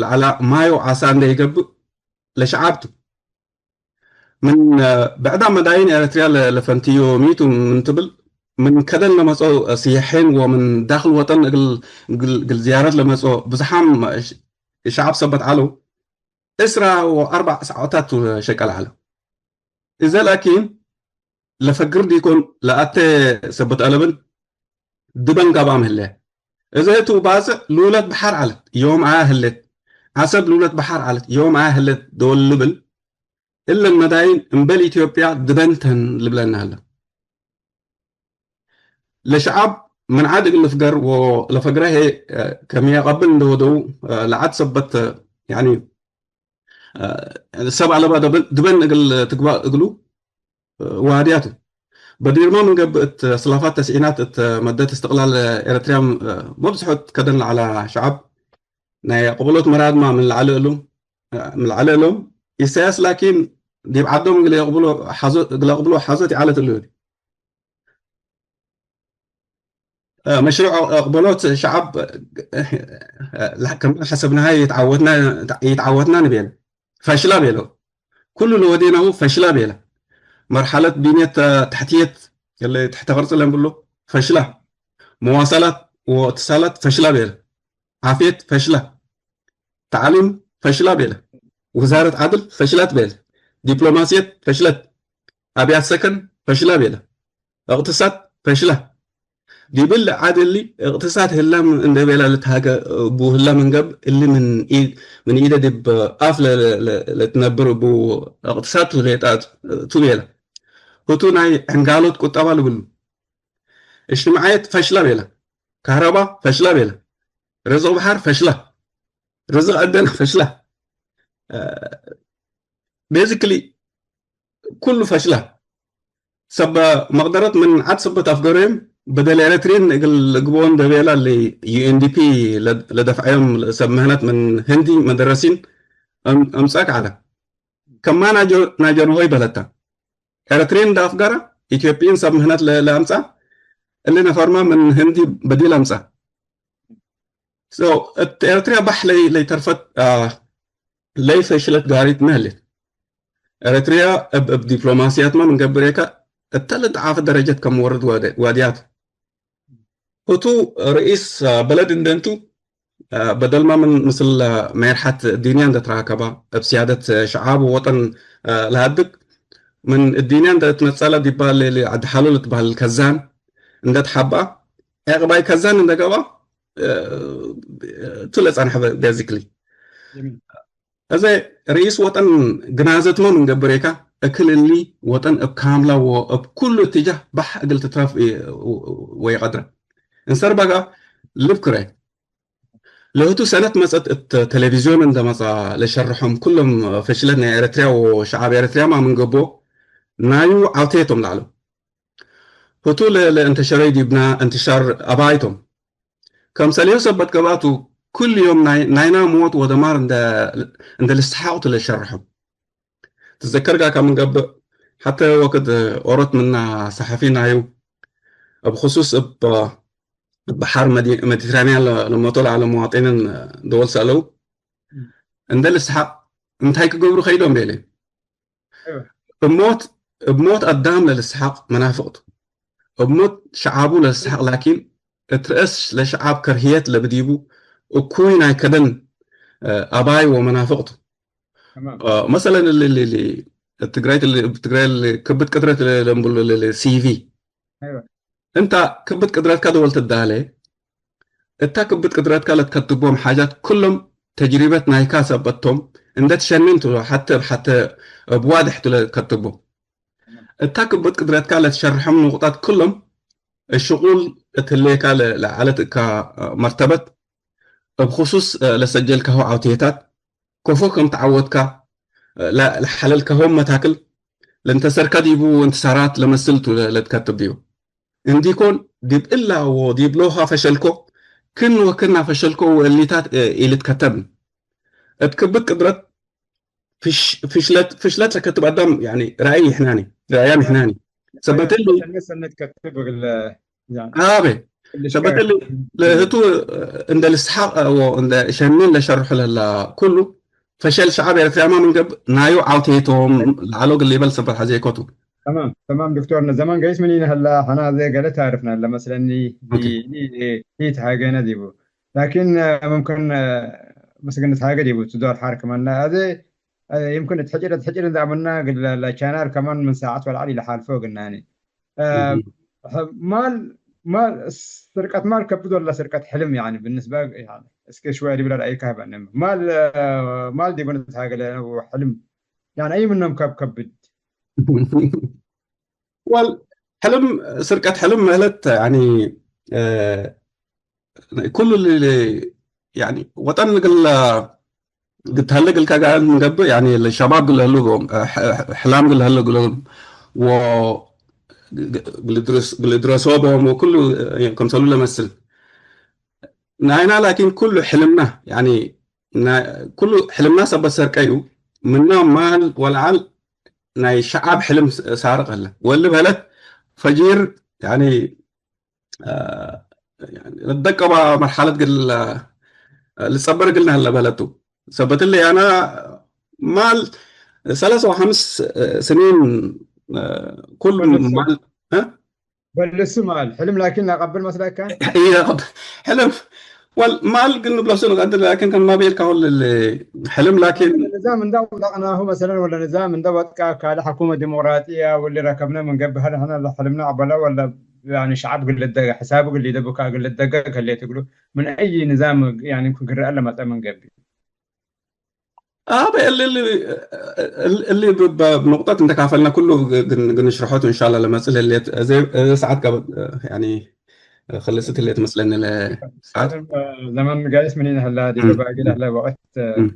ለዐላ ማይ ወዐሳ እንዴ ኢገብእ ለሸዓብ ቱ። ምን ብዕዳም መዳይን ኤረትርያ ለ-፣ ለፈንትዮ ሚ ቱ ምን ትብል፣ ምን ከደን ለመጽኦ ሲያሒን ወምን ዳክል ወጠን እግል፣ እግል፣ እግል ዝያረት ለመጽኦ ብዝሓም ሸ-፣ ሸዓብ ሰበት ዐለው። ዕስራ ወአርበዕ ሰዓታት ቱ ሸቀል ዐለ። እዘ ላኪን ለፈግር ዲኮን ለአተ ሰበት አለብን ድበን ጋብአም ህለ። እዘ ህቱ ባጽዕ ሉለት በሐር ዐለት ዮም አያ ህሌት፣ ዐሰብ ሉለት በሐር ዐለት ዮም አያ ህሌት ዶል ልብል፣ እለን መዳይን እምበል ኢትዮጵያ ድበን ተን ልብለነ ህለ። ለሸዓብ ምን ዐድ እግል ልፍገር ወለፈግረ ህዬ፣ እ፣ ከመ የቀብል እንደ ወደው፣ እ፣ ለዐድ ሰበት፣ እ፣ ያኒ፣ እ፣ ሰብ አለባ ደበን፣ ድበን እግል ትግባእ እግሉ፣ እ፣ ዋድያቱ። በዲርማ ምን ገብእ እት ስላፋት ተስዒናት እት መደት እስትቅላል ኤረትርያ፣ እ፣ መብዝሖት ከደን ለዐላ ሸዓብ ናይ ቅብሎት መራድማ ምን ለዐለ እሉ፣ እ፣ ምን ለዐለ እሎም፣ ኢሳያስ ላኪን ዲብ ዐዶም እግለ ቅብሎ ሐዞ-፣ እግለ ቅብሎ ሐዞት ይዐለት እሉ። እ፣ መሽሩዕ አቅበሎት ሸዓብ፣ እ፣ ከመ ሐሰብናሃ ይትዓወትና፣ ይትዓወትና ንቤለ። ፈሽላ ቤለው። ኩሉ ለወዴናሁ ፈሽላ ቤለ። መርሐለት ብንየት ተሕትየት፣ እለ ትሕተ ቅርጽ ለንብሎ፣ ፈሽላ። መዋሰላት ወእትሳላት ፈሽላ ቤለ። ዓፍየት ፈሽላ። ተዕሊም ፈሽላ ቤለ። ውዛረት ዐድል ፈሽለት ቤለ። ዲፕሎማስየት ፈሽለት። አብያት ሰከን ፈሽላ ቤለ። እቅትሳድ ፈሽላ። ዲብል ዐድ እሊ እቅትሳድ ህላም እንዴ ቤላ ልትሃገ እቡ ህላም እንገብ እሊ ምን ኢ-፣ ምን ኢደ ዲብ አፍ ለ-፣ ለ-፣ ለ-፣ ለትነብር እቡ እቅትሳድ ቱ ሌጣ ቱ ቤላ። ህቱ ናይ ዕንጋሎት ቁጠባ ልብሉ። እጅትማዕየት ፈሽላ ቤላ። ካህረባ ፈሽላ ቤላ። ርዝቅ በሐር ፈሽላ። ርዝቅ አደና ፈሽላ። እ፣ ቤዚክሊ ኩሉ ፈሽላ። ሰበ መቅደረት ምን ዐድ ሰበት አፍገሮዮም በደል ኤረትርዪን እግል ልግብኦ እንዴ ቤላ እሊ ዩ ኤን ዲ ፒ ለ-፣ ለደፍዐዮም ሰብ ምህነት ምን ህንዲ መደረሲን አም-፣ አምጸአክ ዐለ። ከማና ጆ-፣ ናጀርሆይ በለታ። ኤረትርዪን እንዴ አፍገራ ኢትዮጵይን ሰብ ምህነት ለ-፣ ለአምጻ፣ እሊ ነፈርመ ምን ህንዲ በዲል አምጻ። So፣ እት ኤረትርያ ባሕ ለይ-፣ ለይተርፈት፣ አ፣ ለይፈሽለት ጋሪት ሚ ህሌት? ኤረትርያ እብ፣ እብ ዲፕሎማስያትመ ምን ገብሬከ እተ ለደዓፈ ደረጀት ከም ወርድ ወደ-፣ ወድያት። ህቱ ርኢስ በለድ እንዴ እንቱ፣ በደልማ ምን ምስል ሜርሐት ዲንያ እንዴ ትራከባ፣ እብ ስያደት ሸዓብ ወወጠን ለሀድግ፣ ምን እዲንያ እንዴ ትመጸለ ዲባ ሌሊ ዐድ ሐሎ ልትበህል ከዛን እንዴ ተሐብአ፣ ዕቅባይ ከዛን እንዴ ገብአ፣ ቱ ለጸንሐ basically። ጀሚል። አዜ ርኢስ ወጠን ግናዘትመ ምን ገብሬከ፣ እክል እሊ ወጠን እብ ካምላ ወእብ ኩሉ እትጃህ ባሕ እግል ትትረፍ ወኢቀድረ። እንሰር በጋ ልብክረ። ለህቱ ሰነት መጸት እት ቴሌቪዝዮን እንደ መጸ ለሸርሖም ኩሎም ፈሽለት ናይ ኤረትርያ ወሸዓብ ኤረትርያማ ምን ገብኦ ናዩ ዐውቴቶም ለዐለው። ህቱ ለ-፣ ለእንተሸረዩ ዲብና እንትሻር አባይቶም። ከምሰልሁ ሰበት ገብአቱ፣ ኩሉ ዮም ናይ-፣ ናይና ሞት ወደማር እንደ፣ እንደ ልስሓቅ ቱ ለሸርሖም። ትዘከር ጋካ ምን ገብእ፣ ሐተ ወክድ ኦሮት ምና ሰሐፊ ናዩ፣ እብ ክሱስ እብ፣ እብ በሐር መዲ-፣ መዲትራንያን ለ-፣ ለሞቶ ለዐለ መዋጢንን ደወል ሰአለው፣ እንደ ልስሓቅ እንታይ ክገብሩ ከይዶም ቤለ። እብ ሞት፣ እብ ሞት አዳም ለልስሐቅ መናፍቅ ቱ። እብ ሞት ሸዓቡ ለልስሐቅ ላኪን፣ እት ረአስ ለሸዓብ ከርህየት ለብዲቡ እኩይ ናይ ከደን፣ እ፣ አባይ ወመናፍቅ ቱ። ተማም። እ፣ መሰለን እሊ፣ እሊ፣ እሊ፣ እት ትግራይት እሊ፣ እብ ትግራይ እሊ ክብት ቅድረት እሊ ለምብሉ እሊ፣ እሊ፣ ሲ ቪ። አይወ። እንታ ክብት ቅድረትካ ደወል ትዳሌ፣ እታ ክብት ቅድረትካ ለትከትቦም ሓጃት ኩሎም ተጅሪበት ናይካ ሰበት ቶም፣ እንደ ትሸንን ቱ ሐተ እብ ሐተ እብ ዋድሕ ቱ ለከትቦ። እታ ክብት ቅድረትካ ለትሸርሖም ንቁጣት ኩሎም፣ እሽቁል እት ህሌካ ለ-፣ ለዐለት እካ መርተበት፣ እብ ክሱስ ለሰጀልካሁ ዐውቴታት፣ ከፎ ከም ተዐወትካ፣ ለ-፣ ለሐለልካሆም መታክል፣ ለእንተሰርካ ዲቡ እንትሳራት ለመስል ቱ ለ-፣ ለትከትብ ዲቡ። እንዲኮን፣ ዲብ እላ ወዲብ ሎሃ ፈሸልኮ፣ ክን ወክና ፈሸልኮ ወእሊታት፣ እ፣ ኢልትከተብን። እት ክብት ቅድረት ፍሽ-፣ ፍሽለት፣ ፍሽለት ለከትብ አዳም፣ ያኒ፣ ረአይ ይሕናኒ፣ ረአያም ይሕናኒ። ሰበት እሊ ሰነት፣ ሰነት ከትብ እግል፣ ያኒ፣ አቤ፣ እሊ ሰበት እሊ ለህቱ እንደ ልስሓቅ ወእንደ ሸኒን ለሸርሑ ለህላ ኩሉ፣ ፈሸል ሸዓብ ኤረትርያማ ምን ገብእ ናዩ ዐውቴቶም ለዐሎ እግል ሊበል ሰበት ሐዜኮቱ። ተማም፣ ተማም ዶክቶር፣ ዘመን ገይስ ምን ኢነሀላ፣ ሐና ዘ ገሌ ታርፍነ ለመስለኒ ኦኬ። ቢ-፣ ኢ-፣ ኢ-፣ ኢትሃገነ ዲቡ። ላኪን፣ አ፣ ሙምክን፣ አ፣ ምስግን ንትሃገ ዲቡ፣ ትዶር ሓር ክመና። አዜ፣ አ፣ ይምክን እት ሕጭር፣ እት ሕጭር እንዳ አመና፣ ግል ለቻናል ከማን ምን ሳዐት ወለዐል ኢለሓልፎ ግናኒ። አ፣ እህ። ሐ-፣ ማል፣ ማል፣ ስርቀት ማል ከብድ ወላ ስርቀት ሕልም፣ ያኒ፣ ብንስባ፣ ያኒ፣ እስከ ሽወያ ዲብለ ረአይካ ህበነ። ማል፣ አ፣ ማል ዲቡ ንትሃገ ለነው ሕልም፣ ያኒ፣ አይ ምኖም ካብ ከብድ? ወል፣ ሕልም፣ ስርቀት ሕልም መህለት፣ ያኒ፣ አ፣ ኩሉ ል-፣ ል-፣ ያኒ ወጠን እግል፣ እግል ተህለ እግልካ ጋር እንገብእ፣ ያኒ ለሸባብ እግል ህሉ፣ ሕ-፣ ሕ-፣ ሕላም እግል ህሉ እግል ወ-፣ እግል ድረስ-፣ እግል ድረሶ ቦም ወኩሉ ከምሰሉ ለመስል። ናይና ላኪን ኩሉ ሕልምና፣ ያኒ ና-፣ ኩሉ ሕልምና ሰበት ሰርቀዩ፣ ምና ማል ወለዓል ናይ ሸዓብ ሕልም ስ-፣ ሳርቅ ህለ። ወእሊ በህለት ፈጂር፣ ያኒ አ፣ ለደቀባ መርሐለት እግል፣ አ፣ ልጸበር እግልነ ህለ በህለቱ። ሰበት እሊ አነ ማል ሰለስ ወሐምስ ስኒን፣ አ፣ ኩል በልሱ። ማል፣ እ? በልሱ ማል። ሕልም ላኪን ለቀብል መስለከ? ኢለቀብል። ሕልም ወል ማል ግን ንብለሱ ንቀድር ላኪን ከማ ቤልካ ሁል ል-፣ ሕልም ላኪን ንዛም እንደ አውደቅናሁ መሰለን ወለ ንዛም እንደ ወድቃ ካልእ ሕኩመት ዲሞቅራጥያ ወለ ረከብነ ምን ገብእ ሀለ ሕነ ለሕልምነ አበለ ወለ ያኒ ሸዐብ እግል ልደገ፣ ሕሳቡ እግል ሊደቡ ከእግል ልደገ ከሌት እግሉ ምን አይ ንዛም ያኒ ክግረአ ለመጸ ምን ገብእ። አበ እሊ፣ እሊ፣ እሊ፣ እሊ ብ-፣ ብ-፣ ብንቁጠት እንተ ካፈልነ ኩሉ ግ-፣ ግን፣ ግን ሽርሖቱ እንሻላ ለመጽእ ህሌት፣ እዚ፣ እዚ ሰዓት ቀበ-፣ ያኒ፣ ክልስት ህሌት መስለኒ ለሰዓት። ዘመን ጋይስ ምን ይነህላ ዲብ እም፣ ባጊ እም፣ ለህለ ወቅት፣ እም።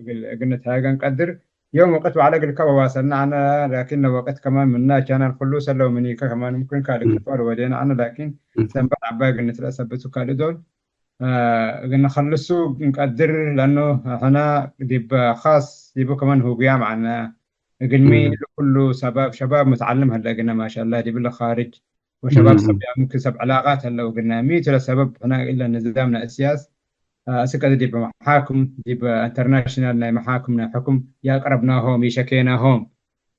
እግል፣ እግል ንትሃገ እንቀድር። ዮም ወቅት በዐለ እግልከ ወዋሰልና አነ፣ ላኪን ለወቅት ከማን ምና ቻናል ኩሉ ሰለው ምኒከ ከማን ሙምክን ካልእ እም። ክፋል ወዴና አነ፣ ላኪን እም። ሰንበት ዐባይ እግል ንትረአ ሰብቱ ካልእ ዶል፣ አ፣ እግል ንከልሱ እንቀድር፣ ለአኑ ሕነ ዲብ ኻስ ዲቡ ከማን ሁጉያም ዐልነ። እግልሚ እም። እሊ ኩሉ ሰባብ፣ ሸባብ መትዐልም ሀለ እግልነ ማሻአላህ፣ ዲብለ ካርጅ ወሸባብ እም፣ እም። ሰብ ያምክ ሰብ ዕላቃት ሀለ እግልነ። ሚቱ ለሰበብ ሕነ እለ ንዛም ናይ እስያስ፣ አ፣ አስክ ዲብ መሓክም፣ ዲብ ኢንተርናሽናል ናይ መሓክም ናይ ሕኩም ያቀረብናሆም፣ ይሸኬናሆም።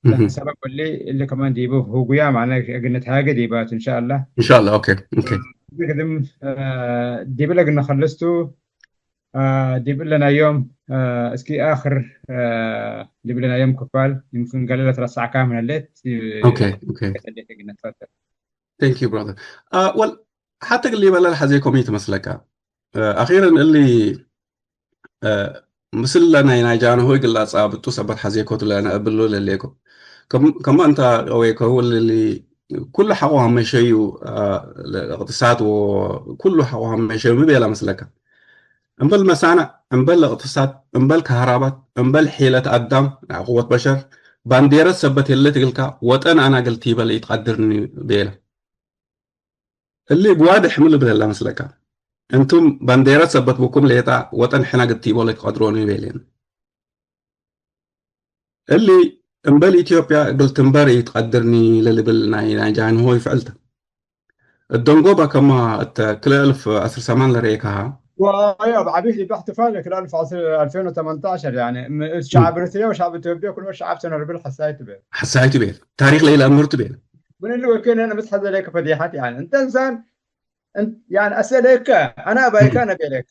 እህ። ሰበብ እሊ፣ እሊ ከማን ዲቡ ህጉያ ማዕነ እግል ንትሃጌ ዲባቱ እንሻአላህ። እንሻአላህ፣ ኦኬ፣ ኦኬ። ግድም፣ አ፣ ዲብለ እግል ንከልስቱ፣ አ፣ ዲብለ ናይ ዮም፣ አ፣ እስኪ አክር፣ አ፣ ዲብለ ናይ ዮም ክፋል፣ ይምክን ገሌ ለትረሳዕካ ምን ህሌት፣ ኦኬ፣ ኦኬ። ከሰሌት እግል ንትፈደል። Thank you, brother. አ፣ ወል፣ ሐተ እግል ሊበለ ለሐዜኮ ሚ ትመስለከ? አ፣ አኺረን እሊ፣ አ፣ ምስል ለናይ፣ ናይ ጃንሆይ እግል ለአጻብጡ ሰበት ሐዜኮ ቱ ለነ እብሉ ለሌኮ። ከም፣ ከመ እንተ አወይከሁ እሊ ኩሉ ሐቆ ሀመሸዩ፣ አ፣ ለእቅትሳድ ወኩሉ ሐቆ ሀመሸዩ ሚ ቤለ መስለከ? እምበል መሳንዕ፣ እምበል እቅትሳድ፣ እምበል ከህራባት፣ እምበል ሒለት አዳም፣ ቁወት በሸር፣ ባንዴረት ሰበት ህሌት እግልካ፣ ወጠን አነ እግል ቲበ ለኢትቀድርኒ ቤለ። እሊ ብዋድሕ ምን ልብል ህለ መስለከ? እንቱም ባንዴረት ሰበት ብኩም ሌጣ፣ ወጠን ሕነ እግል ቲቦ ለኢትቀድሮኒ ቤሌን። እሊ እምበል ኢትዮጵያ እግል ትንበር ኢትቀድርኒ ለልብል ናይ፣ ናይ ጃንሆይ ፍዕል ተ። እት ደንጎበ ከመ እተ ክልኤ እልፍ ዐስር ሰማን ለረኤካሃ። ወአይ፣ አብ ዐቢት ዲብ እሕትፋል ክልኤ እልፍ ዐስር፣ አልፌን ወተመንተዐሸር፣ ያኒ፣ ም-፣ እት እም። ሸዐብ ኤሪትርያ ወሸዐብ ኢትዮጵያ ክልኦት ሸዐብ ተ ነርብል ሐሳይት ቤል። ሐሳይት ቤል። ታሪክ ለኢለአምር ቱ ቤል። ምን እሊ ወኬነ ነምትሐዘ ለከ ፈዲሐት፣ ያኒ፣ እንተ እንሳን፣ እን-፣ ያኒ፣ አሰሌከ፣ አነ አባይከ፣ እም። አነ ቤሌከ።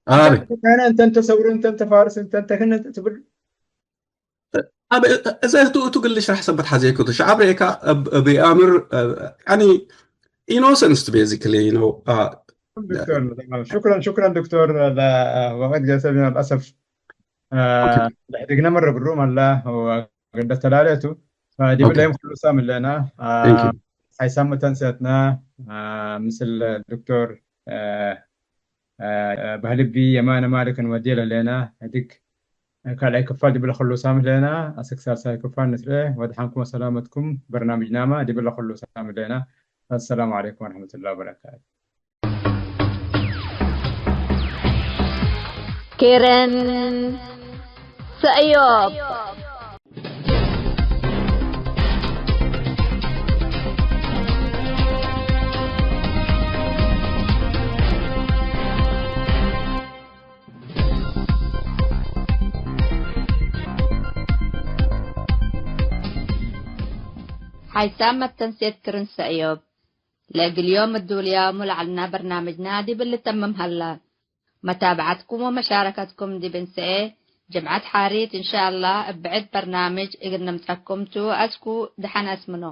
አቤ። እንተ፣ እንተ፣ እንተ ሰውሪ፣ እንተ፣ እንተ ፋርስ፣ እንተ፣ እንተ ክህነት ትብል። አብ፣ እዘ እቱ፣ እቱ እግል ልሽረሕ ሰበት ሐዜኩ ቱ። ሸዐብ ርኤካ እብ፣ እብ ይአምር፣ እ፣ ያኒ፣ ኢኖሰንስ ቱ ቤዚክሊ፣ ዩ ኖው፣ አ፣ ዶክተር፣ ተማም። ሹክረን፣ ሹክረን ዶክተር፣ ለወቅት ገሰብና ለአሰፍ፣ አ፣ ኦኬ። ለሕድግነ መረ ብሩም አላ ወገደ ተላለቱ። ፈዲብ ኦኬ። ለይም ክሉ ሳም ለና፣ አ፣ Thank you። ሓይሳም መተንሰትና፣ አ፣ ምስል ዶክተር፣ አ፣ አ፣ በህልቢ የማነ ማልክ እንወዴ ለህሌና፣ ህድግ ካልኣይ ክፋል ዲብለ ክሉ ሳምሕ ለህሌና፣ አስክ ሳልሳይ ክፋል ንስኤ። ወደሓንኩም ወሰላመትኩም በርናምጅናመ ዲብለ ክሉ ሳምሕ ለህሌና። አሰላሙ ዐለይኩም ወረሕመቱላሂ ወበረካቱ። ኬረን ሰእዮብ። ሓይሳም መተንሴት ክርን ሰእዮብ። ለእግል ዮም እዱልያሙ ለዐልና በርናምጅና ዲብ ልተምም ሀላ። መታብዐትኩም ወመሻረከትኩም ዲብ እንሰኤ ጅምዐት ሓሪት እንሻአላህ እብ ብዕድ በርናምጅ እግል ነምጸኩም ቱ። አስኩ ደሐን አስምኖ።